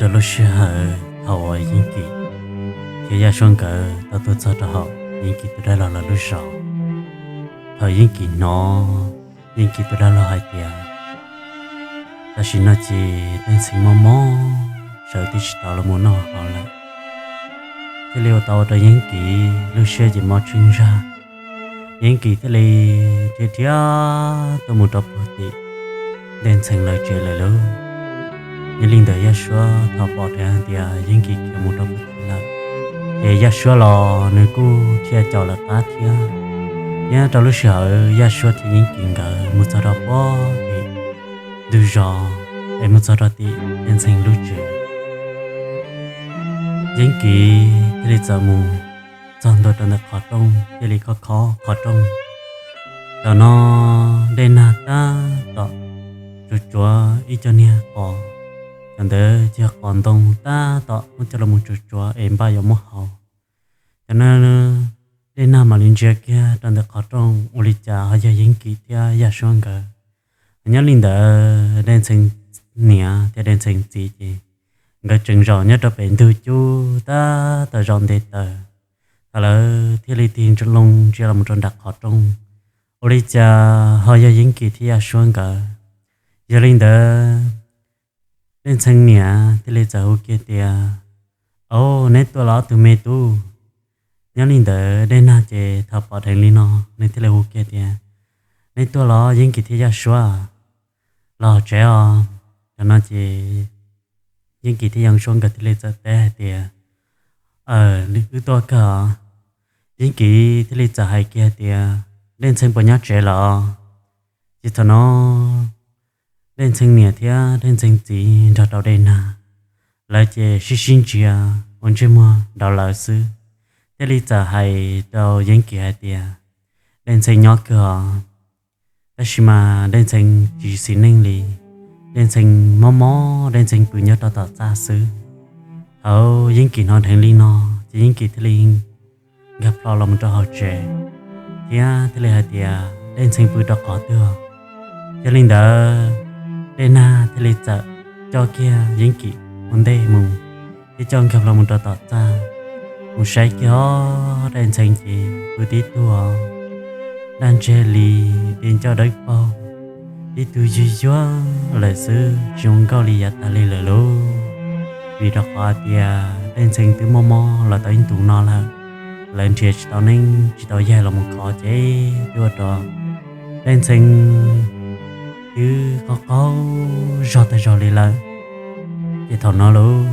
Rau lub sij hawm thaum uas Yeeb Kim thiab Yaj Suab nkawd tau tuaj txog rau hauv Yeeb Kim tus dab laug lawv lub zos, thaum Yeeb Kim hnov, Yeeb Kim tus dab laug hais tias tam sim no ces Dej Ntxhee mob mob, sawv twb tsis tau los mus noj hauv lawm, thiaj li ua tau ua rau Yeeb Kim lub siab ces mob tsheej zag. Yeeb Kim thiaj li dhia dhia tuaj mus rau puag tim Dej Ntxhee lawv tsev lawm lauj. Nyob li ntawd Yaj Suab thaum pom dheev hais tias Yeeb Kim khiav mus rau puag tim lawm, ces Yaj Suab los nws kuj thiaj caum lawv qab thiab. Nyob rau lub sij hawm Yaj Suab thiab Yeeb Kim nkawd mus txog rau puag tim ntug zos es mus txog rau tim Dej Ntxhee lub tsev, Yeeb Kim thiaj li txawm mus txog ntua rau ntawm qhov rooj, thiaj li khob khob qhov rooj. Thaum no Dej Nag tab tom tsuas tsuav ib co niag qos, cov ntawd yog qos ntoo tab tom muab coj los mus tsuas tsuav es npaj yuav muab haus. Thaum no Dej Nag mam li ntsia kiag rau ntawm qhov rooj, ua li cas ho yog Yeeb Kim thiab Yaj Suab nkawd. Nyob li ntawd Dej Ntxhee niam thiab Dej Ntxhee txiv ces nkawd tseem zaum nyob rau pem ntug cub tab tom zaum nte taws. Thaum lawv thiaj li tig loo ntsia los rau nram qhov rooj, ua li cas ho yog Yeeb Kim thiab Yaj Suab nkawd. Yog li ntawd Dej Ntxhee niam thiaj li txawm hu kiag tias, Au, neb tuaj los ob tug me tub? Nyob li ntawd Dej Nag ces thaum pom dheev li no nws thiaj li hu kiag tias, Neb tuaj los Yeeb Kim thiab Yaj Suab? Los tsev os. Thaum no ces Yeeb Kim thiab Yaj Suab nkawd thiaj li txawm teb hais tias, Aw, wb tuaj kawg os. Yeeb Kim thiaj li txawm hais kiag tias, Dej Ntxhee puas nyob tsev lawm? Ces thaum no Dej Ntxhee niam thiab Dej Ntxhee txiv nrog rau Dej Nag, lawv ces sib sib ntsia ua ntsej muag nraum lawv xwb, thiaj li txawm hais rau Yeeb Kim hais tias, Dej Ntxhee nyob kawg os, tab sis mas Dej Ntxhee tsis xis neej li. Dej Ntxhee mob mob, Dej Ntxhee pw nyob rau tom txaj xwb. Thaum Yeeb Kim hnov dheev li no ces Yeeb Kim thiaj li nkag plho los mus rau hauv tsev thiab thiaj li hais tias, Dej Ntxhee pw rau qhov twg? Yog li ntawd Dej Nag thiaj li txawm coj kiag Yeeb Kim ua ntej mus, thiab coj nkag plho mus rau tom txaj, mus saib kiag os, Dej Ntxhee ces pw tib tug daj ntseg li, tes ncauj dawb paug, tib tug yuag yuag lawm xwb, tsis zoo nkauj li yav tag li lawm lauj. Vim rau qhov hais tias Dej Ntxhee twb mob mob los tau ib ntus no lawm, lawv nrhiav tsis tau neeb tsis tau yaig los mus kho ces twb ua rau Dej Ntxhee twb qaug qaug zog tag zog li lawm. Ces thaum no lauj,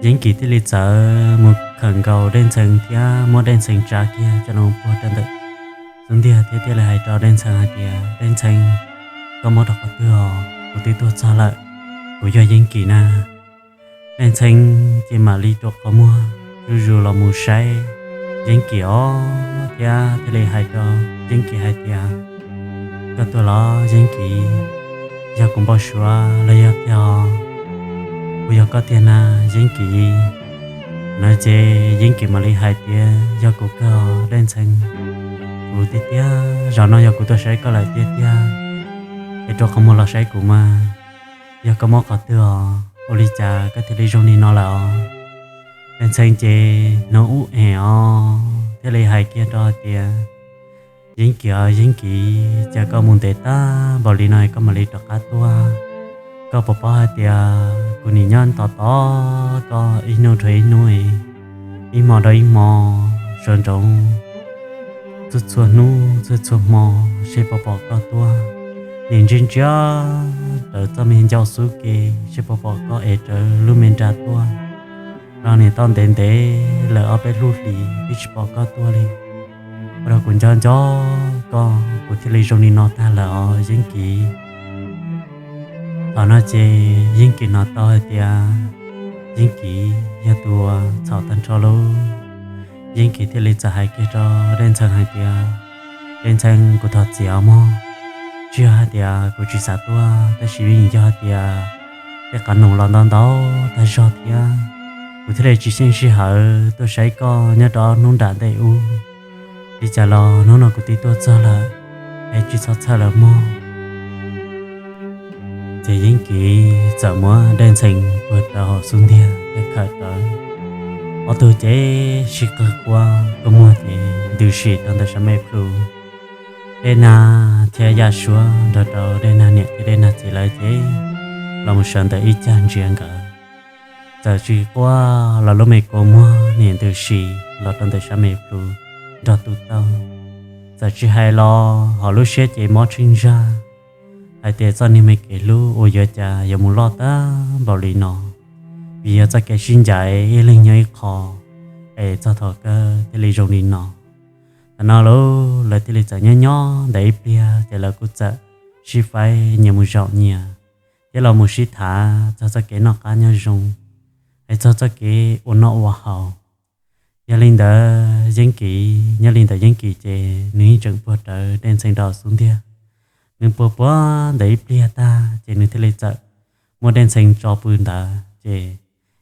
Yeeb Kim thiaj li txawm mus khawm nkaus Dej Ntxhee thiab muab Dej Ntxhee tsa kiag coj los puag rau ntawm xub ntiag thiab thiaj li hais rau Dej Ntxhee hais tias, Dej Ntxhee, koj mob rau qhov twg os? Kuv twb tuaj txog lawm, kuv yog Yeeb Kim na. Dej Ntxhee ces mam li rua qhov muag zuj zus los mus saib Yeeb Kim os, thiab thiaj li hais rau Yeeb Kim hais tias, Koj tuaj los Yeeb Kim? Yog kuv npau suav los yog tiag? Kuv yog koj tiag na Yeeb Kim. No ces Yeeb Kim mam li hais tias, Yog kuv kawg Dej Ntxhee, kuv tiag tiag, zaum no yog kuv tuaj saib koj lawm tiag tiag, es rua qhov muag los saib kuv mas. Yog koj mob qhov twg os, ua li cas koj thiaj li zoo li no lawm os? Dej Ntxhee ces hnov ub em os thiaj li hais kiag rau hais tias, Yeeb Kim os Yeeb Kim, cas koj mus ntev tag npaum li no koj mam li rov qab tuaj? Koj puas paub hais tias kuv nim nyob tos tos koj ib hnub dhau ib hnub, ib hmo dhau ib hmo, sawv ntsoov txhua txhua hnub txhua txhua hmo seb puas pom koj tuaj. Nim ntsia ntsia rawv txoj me ncauj xub ke seb puas pom koj ev rawv lub me nra tuaj. Los nim tau ntev ntev lawm ob peb lub hlis twb tsis pom koj tuaj li. Ua rau kuv nco nco koj, kuv thiaj li zoo li no tag lawm os Yeeb Kim. Thaum no ces Yeeb Kim hnov tau hais tias Yeeb Kim yog tus uas txhaum tag nrho lauj. Yeeb Kim thiaj li txawm hais kiag rau Dej Ntxhee hais tias, Dej Ntxhee, kuv thov txim os mog. Tsis yog hais tias kuv tsis xav tuaj, tab sis vim yog hais tias tej qab noog los ntau ntau tag zog thiab, kuv thiaj li tsis xyeej sij hawm tuaj saib koj nyob rau hnub nram ntej ub. Li cas los hnub no kuv twb tuaj txog lawm, es tsis txhob txhawj lawm mog. Ces Yeeb Kim txawm muab Dej Ntxhee puag rau hauv xub ntiag thiab khawm rawv. Ob tug ces sib qawg quaj, kua muag ces ntws sim rau ntawm sab me plhu. Dej Nag thiab Yaj Suab nrog rau Dej Nag niam thiab Dej Nag txiv lawv ces los mus sawv ntawm ib cag ntsia nkawd. Txawm tsis quaj los lub me kua muag niam ntws sim los rau ntawm sab me plhu nrog tu tauj. Txawm tsis hais los hauv lub siab ces mob tsheej zaj hais tias txoj niag me kev hlub uas yuav cas yuav mus loj tag npaum li no, vim yog txoj kev sib ncaim ib leeg nyob ib qho, es txog thaum kawg thiaj li zoo li no. Thaum no lawv thiaj li txawm nyob nyob ntawm ib pliag ces lawv kuj txawm sib faib nyias mus zaum nyias, thiab los mus sib tham txog txoj kev noj qab nyob zoo, es txog txoj kev ua noj ua haus. Yog li ntawd Yeeb Kim, nyob li ntawd Yeeb Kim ces nws yeej tseem puag rawv Dej Ntxhee rau xub ntiag. Nws puag puag ntawm ib pliag tag ces nws thiaj li txawm muab Dej Ntxhee tso pw ntawd ces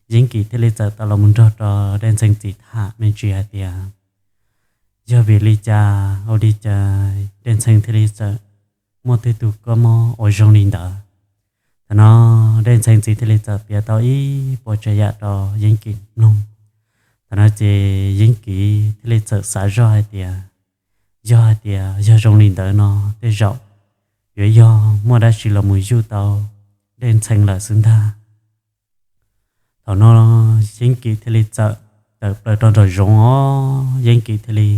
Yeeb Kim thiaj li txawm tau los mus nrog rau Dej Ntxhee txiv tham me ntsis hais tias, yog vim li cas ua li cas Dej Ntxhee thiaj li txawm muaj tej tug kua muag uas zoo li ntawd. Thaum no Dej Ntxhee txiv thiaj li txawm piav tau ib puas tsav yam rau Yeeb Kim mloog. Thaum no ces Yeeb Kim thiaj li txawm xav zoj hais tias, yog hais tias yog zoo li ntawd no tej zaum yuav yog muaj dab tsi los mus yuj tau Dej Ntxhee lawm xwb ntag. Thaum no Yeeb Kim thiaj li txawm tawm plaws rau nraum zoov os, Yeeb Kim thiaj li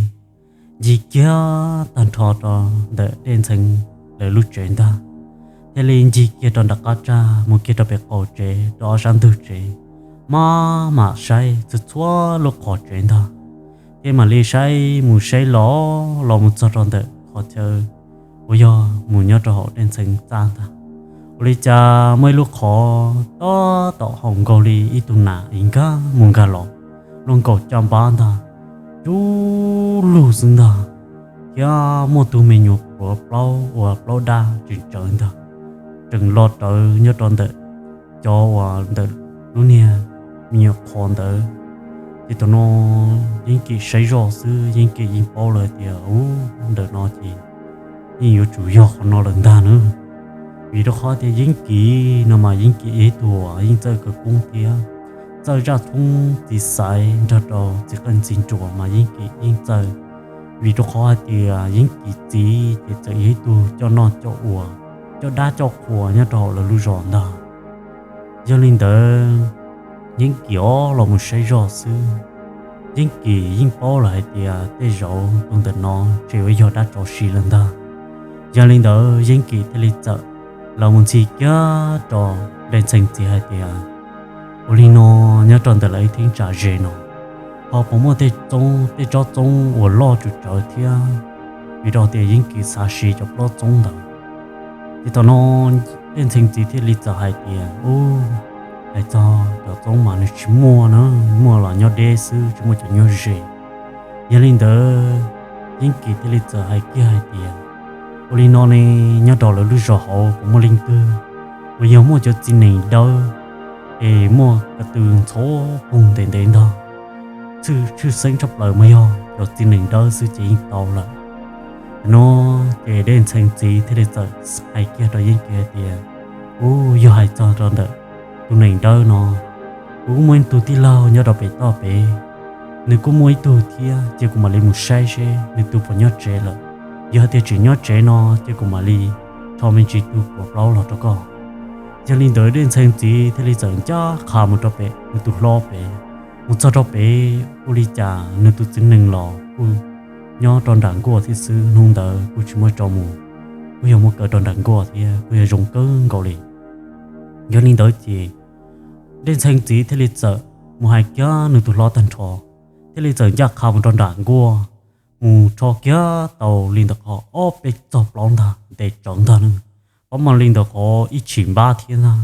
ncig kiag tag nrho rau ntawm Dej Ntxhee lawv lub tsev ntag, thiaj li ncig kiag rau nram qab tsag mus kiag rau pem qaum tsev rau ob sab ntug tsev, maj mam saib txhua txhua lub qhov tsev ntag, thiab mam li saib mus saib los los mus txog rau ntawm qhov chaw uas yog mus nyob rau hauv Dej Ntxhee txaj ntag. Ua li cas muaj ib lub qhov tab tom haum nkaus li ib tug nas es nkag mus nkag los, luaj nkaus caj npab ntag, cub lug xwb ntag, thiab muaj tug me nyuam puav plaub uas plaub daj tseem tsawv ntag, tseem lo rawv nyob rau ntawm cov uas ntawm lub niag me nyuam qhov ntawd. Ces thaum no Yeeb Kim saib zoj xwb Yeeb Kim yeej paub lawm tias ub, ntawm no ces yeej yuav tsum yog qhov no lawm ntag na. Vim rau qhov tias Yeeb Kim no mas Yeeb Kim yog ib tug uas yeej txawj khawv koob thiab txawj zaj tshoob txiv xaiv nrog rau txiv qeej txiv nruas mas Yeeb Kim yeej txawj. Vim rau qhov hais tias Yeeb Kim txiv ces txawm yog ib tug coj noj coj ua, coj dab coj qhua nyob rau hauv lawv lub zos ntag. Yog li ntawd Yeeb Kim ob los mus saib zoj xwb, Yeeb Kim yeej paub lawm hais tias tej zaum tus ntawm no tseem yuav yog dab tsov si lawm ntag. Yog li ntawd Yeeb Kim thiaj li txawm los mus ntxhi kiag rau Dej Ntxhee txiv hais tias, ua li no, nyob rau ntawm lawv ib theeb tsam ze no ho puas muaj tej tsob txoob uas loj tsawv tsawv thiab? Vim rau tias Yeeb Kim xav siv cov plaub txoob ntawd. Ces thaum no Dej Ntxhee txiv thiaj li txawm hais tias, ub, hais txog cov txoob mas nws tsis muaj na, muaj los nyob deb xwb tsis muaj cov nyob ze. Yog li ntawd Yeeb Kim thiaj li txawm hais kiag hais tias, ua li no ne, nyob rau lawv lub zos hauv puas muaj leej twg uas yog muaj cov txiv nees dawb es muaj ko tw ntxhov poog ntev ntev ntag, tshwj xeeb tshaj plaws mas yog cov txiv nees dawb xwb ces yeej tau lawm. Thaum no ces Dej Ntxhee txiv thiaj li txawm hais kiag rau Yeeb Kim hais tias, ub, yog hais txog rau ntawm tus nees dawb no, kuv muaj ib tug tij laug nyob rau pem toj pem, nws kuj muaj ib tug thiab, cia kuv mam li mus saib seb nws tus puas nyob tsev lawm. Yog tias tseem nyob tsev no ces kuv mam li rho me ntsis tug puav plaub los rau koj. Yog li ntawd Dej Ntxhee txiv thiaj li txawm ncaj qha mus rau pem nws tus hlob pem. Mus txog rau pem ua li cas nws tus txiv nees los kuj nyob rau nram nkuaj thiab xwb, hnub ntawd kuj tsis muaj tso mus, kuj yog muaj kaw rau nram nkuaj thiab kuj yog zoo kawg nkaus li. Yog li ntawd ces Dej Ntxhee txiv thiaj li txawm mus hais kiag nws tus hlob tag nrho, thiaj li txawm ncaj qha mus rau nram nkuaj, mus rho kiag tau li ntawm qhov ob peb txog plaub ntag ntev tsawv ntag na, paub mas li ntawm qhov ib tshim npab thiab ntag.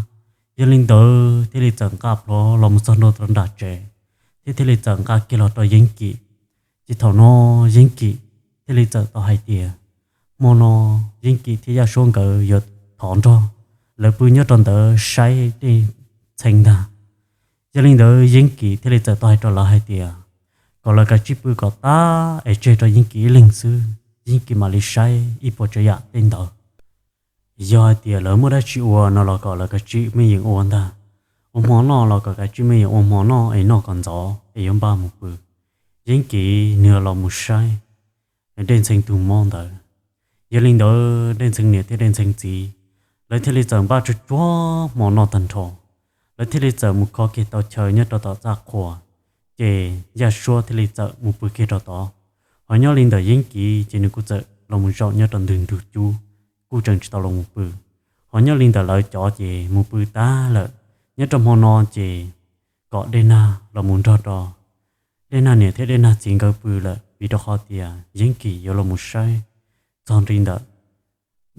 Yog li ntawd thiaj li txawm nqa plhuav los mus txog nram tsev, thiab thiaj li txawm nqa kiag los rau Yeeb Kim. Ces thaum no Yeeb Kim thiaj li txawm tau hais tias, hmo no Yeeb Kim thiab Yaj Suab nkawd yuav thov nrog lawv pw nyob rau ntawd saib Dej Ntxhee ntag. Yog li ntawd Yeeb Kim thiaj li txawm tau hais rau lawv hais tias, kom lawv kav tsij pw kom tas es tseg rau Yeeb Kim ib leeg xwb, Yeeb Kim mam li saib ib puas tsav yam tej ntawd. yog hais tias lawv muaj dab tsi ua no los kom lawv kav tsij me yeem ua ntag. Ua hmo noj los kom kav tsij me yeem ua hmo noj es noj kom ntxov es yuav npaj mus pw. Yeeb Kim nws los mus saib Dej Ntxhee tus mob ntawd. Yog li ntawd Dej Ntxhee niam thiab Dej Ntxhee txiv lawv thiaj li txawm npaj tsuag tsuag hmo noj tag nrho. Lawv thiaj li txawm mus kho kiag tau chaw nyob rau tom txaj qhua, ces Yaj Suab thiaj li txawm mus pw kiag rau tod. Ho nyob li ntawm Yeeb Kim ces nws kuj txawm los mus zaum nyob rau ntug ntug cub, kuj tseem tsis tau los mus pw. Ho nyob li ntawm lawv cov ces mus pw tag lawm. Nyob rau hmo no ces kom Dej Nag los mus nrog rau Dej Nag niam thiab Dej Nag txiv nkawd pw lawm, vim rau qhov tias Yeeb Kim yuav los mus saib txog li ntawm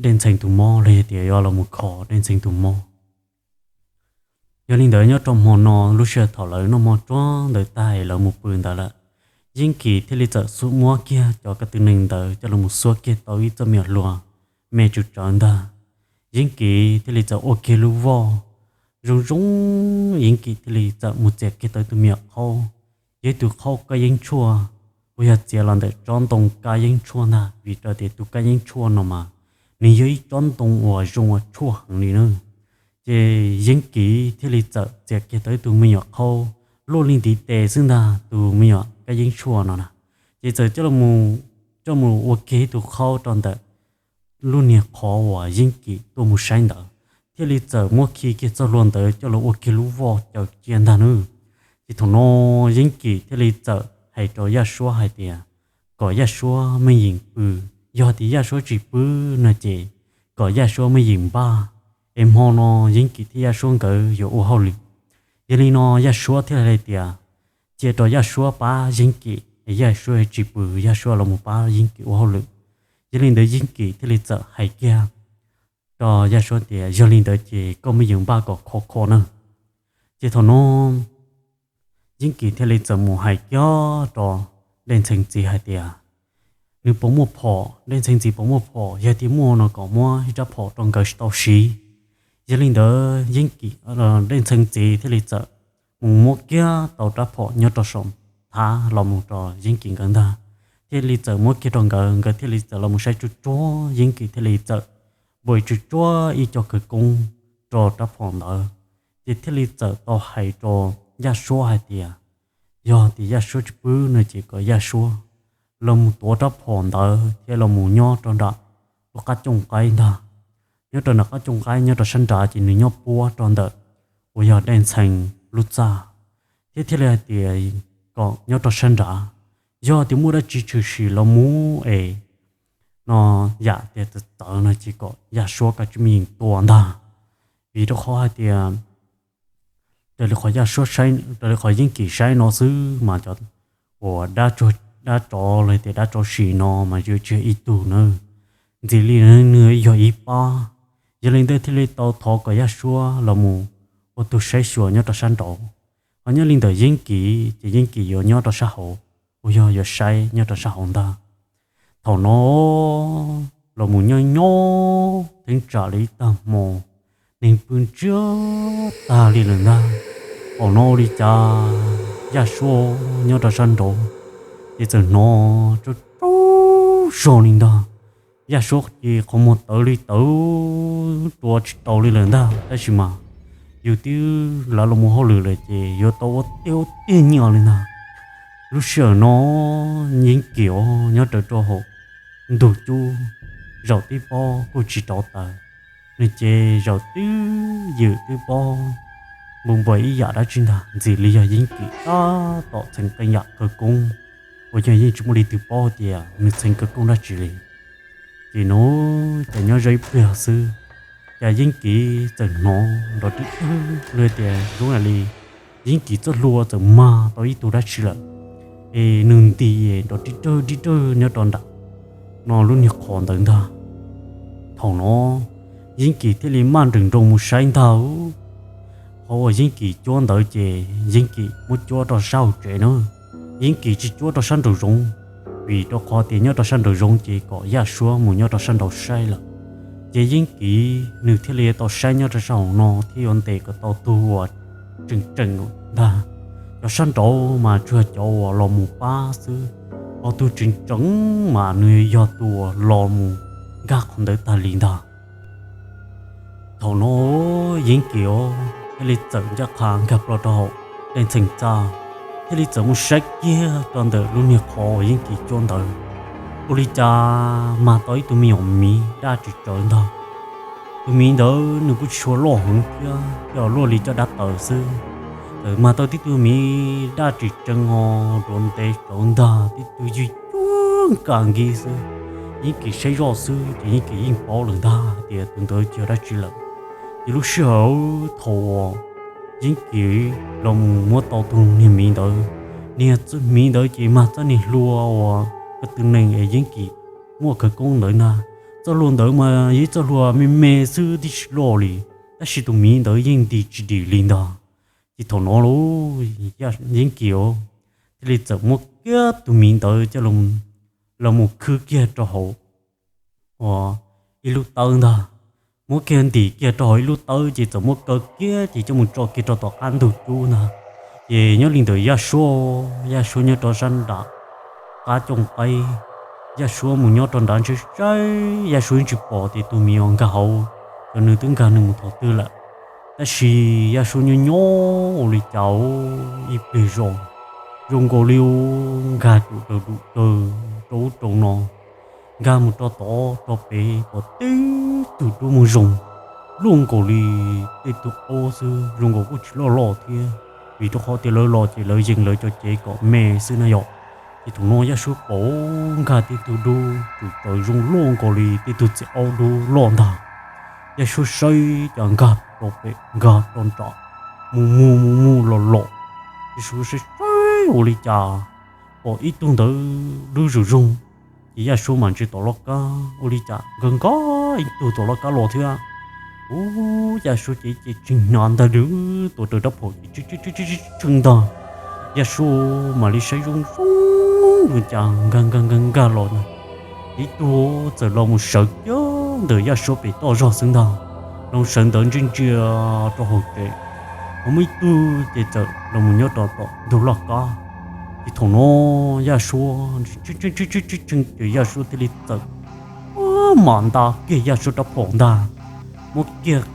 Dej Ntxhee tus mob los yog tias yuav los mus kho Dej Ntxhee tus mob. Yog li ntawd nyob rau hmo no lub sij hawm thaum lawv noj hmo tsuag ntawd tag es lawv mus pw ntawd lawm, Yeeb Kim thiaj li txawm muab kiag cov ko tw neeg ntawd coj los mus xuab kiag tau ib txoj me nyuam hlua me tsawv tsawv ntag. Yeeb Kim thiaj li txawm ua kiag lub voj zoo zoo, Yeeb Kim thiaj li txawm mus txiav kiag tau ib tug me nyuam qhaub, yog ib tug qhaub kab yeeb tshuaj, uas yog txiav los ntawm tsob ntoo kab yeeb tshuaj ntag, vim rau tias tus kab yeeb tshuaj no mas nws yog ib tsob ntoo uas zoo ua tshuaj heev li na. Ces Yeeb Kim thiaj li txawm txiav kiag tau ib tug me nyuam qhaub luaj li ntiv tes xwb ntag, tus me nyuam kab yeeb tshuaj no na. Ces txawm coj mus ua kiag ib tug qhaub rau ntawm lub niag qhov uas Yeeb Kim tuaj mus saib ntawd, thiaj li txawm muab khi kiag txoj hlua ntawd coj los ua kiag lub voj caws cia ntag nawb. Ces thaum no Yeeb Kim thiaj li txawm hais rau Yaj Suab hais tias, kom Yaj Suab me yeem pw, yog tias Yaj Suab tsis pw no ces kom Yaj Suab me yeem npaj, es hmo no Yeeb Kim thiab Yaj Suab nkawd yuav ua hauj lwm. Yog li no Yaj Suab thiaj li hais tias, cia rau Yaj Suab pab Yeeb Kim es Yaj Suab tsis pw, Yaj Suab los mus pab Yeeb Kim ua hauj lwm. Yog li ntawd Yeeb Kim thiaj li txawm hais kiag rau Yaj Suab tias, yog li ntawd ces koj me yeem npaj kom khov kho na. Ces thaum no Yeeb Kim thiaj li txawm mus hais kiag rau Dej Ntxhee txiv hais tias, nws puas muaj phom, Dej Ntxhee txiv puas muaj phom, yog tias muaj no kom muab ib rab phom rau nkawd tau siv. Yog li ntawd Yeeb Kim, Dej Ntxhee txiv thiaj li txawm mus muab kiag tau rab phom nyob rau saum thav los mus rau Yeeb Kim nkawd ntag, thiaj li txawm muab kiag rau nkawd, nkawd thiaj li txawm los mus saib tsuag tsuag, Yeeb Kim thiaj li txawm npuam tsuag tsuag ib co khawv koob rau rab phom ntawd, ces thiaj li txawm tau hais rau Yaj Suab hais tias, yog tias Yaj Suab tsis pw no ces kom Yaj Suab los mus tuav rab phom ntawd thiab los mus nyob rau nram lub qab cooj qaib ntag. Nyob rau nram qab cooj qaib nyob rau sab nrad ces nws nyob puab rau ntawm uas yog Dej Ntxhee lub txaj, thiab thiaj li hais tias kom nyob rau sab nrad, yog tias muaj dab tsi tshwm sim los mus es no yam tias txawv txawv no ces kom Yaj Suab kav tsij me yeem tua ntag. Vim rau qhov hais tias raws li qhov Yaj Suab saib, raws li qhov Yeeb Kim saib no xwb mas cov uas dab tsov los tias dab tsov si no mas yuav tsis yog ib tug na, ntxim li nws yog ib pab. Yog li ntawd thiaj li tau thov kom Yaj Suab los mus ua tus saib xyuas nyob rau sab nraud, ho nyob li ntawm Yeeb Kim ces Yeeb Kim yuav nyob rau sab hauv, uas yog yuav saib nyob rau sab hauv ntag. Thaum no los mus nyob nyob theeb tsam li ib tag hmo, neeg pw ntsiag tag li lawm ntag. Thaum no ua li cas Yaj Suab nyob rau sab nraud ces txawm hnov tsaug tsaug zog li ntag. Yaj Suab ces qhov muag tawv li tawv, rua tsis tau li lawm ntag, tab sis mas yus twb lawv los mus hauj lwm lawm ces yuav tau ua tiag ua tiag nyiaj li ntag. Lub sij hawm no Yeeb Kim nyob raws rau hauv ntug cub, zaum tib pob kuj tsis rauv taws, nws ces zaum twb ywm twb pob npu npuas ib yam dab tsi ntag, ntxim li yog Yeeb Kim tab tom txheem qee yam khawv koob uas yog yeej tsis muaj li twg paub tias nws txheem khawv koob dab tsi li. Ces no ces nyob zoj ib pliag xwb, cas Yeeb Kim txawm hnov nrov tib dawg, los tias zoo li Yeeb Kim txoj hlua txawm mag tau ib tug dab tsi lawm, es nws nti nrov tib dawg tib dawg nyob rau nram no lub niag qhov ntawd ntag. Thaum no Yeeb Kim thiaj li maj nrees nroos mus saib ntag. Qhov uas Yeeb Kim cuab ntawd ces Yeeb Kim muab cuab rau sab hauv tsev na, Yeeb Kim tsis cuab rau sab nraum zoov, vim rau qhov tias nyob rau sab nraum zoov ces kom Yaj Suab mus nyob rau sab nraud saib lawm. Ces Yeeb Kim nws thiaj li tau saib nyob rau sab hauv no thiab yuav ntes kom tau tug uas tseem tseem ntag. Cov sab nraud mas tsuas yog cov uas los mus pab xwb, ho tus tseem tseem mas nws yog tus uas los mus nkag qhov ntawd tag li ntag. Thaum no Yeeb Kis thiaj li txawm ncaj qha nkag plho rau hauv dej ntxhee txaj, thiaj li txawm mus saib kiag rau ntawm lub niag qhov uas Yeeb Kis cuab ntawd. Ua li cas mag tau ib tug me nyuam miv daj tsis tsawv ntag. Tus miv ntawd nws kuj tsis tshua loj heev thiab, yog luaj li caj dab taws xwb. Txawm mag tau tib tug miv daj tsis tsawv ho duav ntev tsawv ntag, tib tug ywg cuag nkaj nkig xwb. Yeeb Kis saib zoj xwb ces Yeeb Kis yeej paub lawm ntag hais tias tus ntawd tsis yog dab tsi lawm. Ces lub sij hawm thaum uas Yeeb Kis los mus muab tau tus niag miv ntawd, niag miv ntawd ces mag txoj niag hlua uas ko tw nees es Yeeb Kis muaj khawv koob ntawd ntag. Txoj hlua ntawd mas yog ib txoj hlua me me xwb tib si loj li, tab sis tus miv ntawd yeej nti tsis dim li ntag. Ces thaum no lauj, Yeeb Kis thiaj li txawm muab kiag tus miv ntawd coj los mus khwb kiag rau hauv ua ib lub tawb ntag. Muab kiag ntim kiag rau hauv ib lub tawb ces txawm muab kaw kiag ces coj mus tso kiag rau tom qab ntug cub ntag. Ces nyob li ntawm Yaj Suab, Yaj Suab nyob rau sab nram qab cooj qaib, Yaj Suab mus nyob rau nrad ntshe saib Yaj Suab tsis pom tias tus miv uas nkag hauv, cov nws twb nkag nws mus thaum twg lawm. Tab sis Yaj Suab nyob nyob ua li cas ib pliag zoj zoo nkaus li nkag tus daws dum daws rau ub rau no, nkag mus rau tod rau pem pom tib tug duab muag zoo luaj nkaus li tej tug aub xwb, zoo nkaus kuj tsis loj loj thiab, vim rau qhov tias lawv los ces lawv yees lawv cov cev kom me xwb na yom. Ces thaum no Yaj Suab pom nkag tib tug dub tsum tawv zoo luaj nkaus li tej tug txiv aub dub loj ntag. Yaj Suab saib cas nkag rau pem nkag rau nram, mus mus mus mus los los, Yaj Suab saib saib ua li cas pom ib tug ntawd dub zoo zoo. Ces Yaj Suab mam ntsia tom laj kab ua li cas nkag nkag ib tug tom laj kab los thiab. Ub, Yaj Suab ces ces tsis hnyav ntag li, tuav rawv rab phom tshee ntag. Yaj Suab mam li saib zoo zoo ua cas nkag nkag nkag nkag los na, ib tug txawm los mus sawv kiag ntawm Yaj Suab pem toj zog xwb ntag, los sawv ntawd ntsia ntsia rau hauv tsev, ho muaj ib tug ces txawm los mus nyob rau tom ntug laj kab. Ces thaum no Yaj Suab tshee ces Yaj Suab thiaj li txawm mam nta kiag Yaj Suab rab phom ntag, muab kiag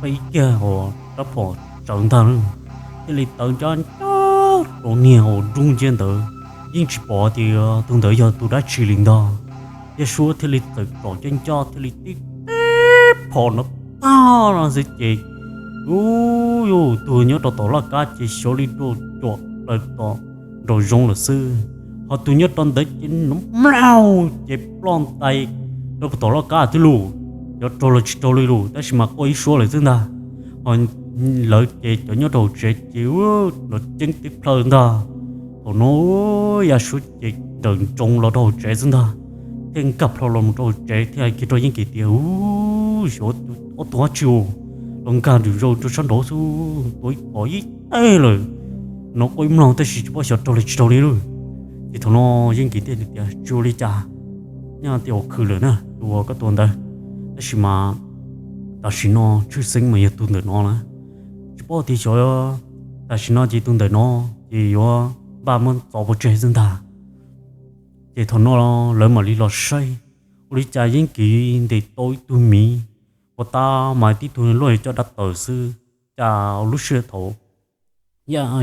peb kiag hos rab phom tsawv ntag, thiaj li tawv ncaj ncaj rau niag uas dub nciab ntawd, yeej tsis pom tias tus ntawd yog tus dab tsi li ntag. Yaj Suab thiaj li txawm tsom ncaj ncaj thiaj li tib teb phom no tag no xwb ces, ub, yus tus nyob rau tom laj kab ces xyov li dua cuam plaws tom nraum zoov lawm xwb, ho tus nyob rau ntawd ces nws mlaug ces ploj ntais rau tom laj kab twb lus, yuav raug los tsis raug li lus tab sis mas quaj ib suab lawm xwb ntag. Ho lawv ces cov nyob rau hauv tsev ces los ceeb tib plhaw ntag. Thaum no Yaj Suab ces nrawm nroos los rau hauv tsev xwb ntag, thiaj nkag plho los rau hauv tsev thiaj hais kiag rau Yeeb Kis tias, Ub, xyov ob tug dab tsi los nkag nraum zoov rau sab nraud xwb, tua ib phom ib teg lawm, no quaj ib mloog tab sis tsis paub xyov raug los tsis raug li lauj. Ces thaum no Yeeb Kis thiaj tias, Tsis ua li cas, nyob tias ua khwv lawm na tus uas koj tua ntawd, tab sis mas tam sim no tshwj xeeb mas yog tus ntawm no na, tsis paub tias xyov, tam sim no ces tus ntawm no ces yuav npaj muab txov pov tseg xwb ntag. Ces thaum no lawv mam li los saib, ua li cas Yeeb Kis ntes tau ib tug miv, puas tab mas tib tug luaj li caj dab taws xwb, cas lub sij hawm thaum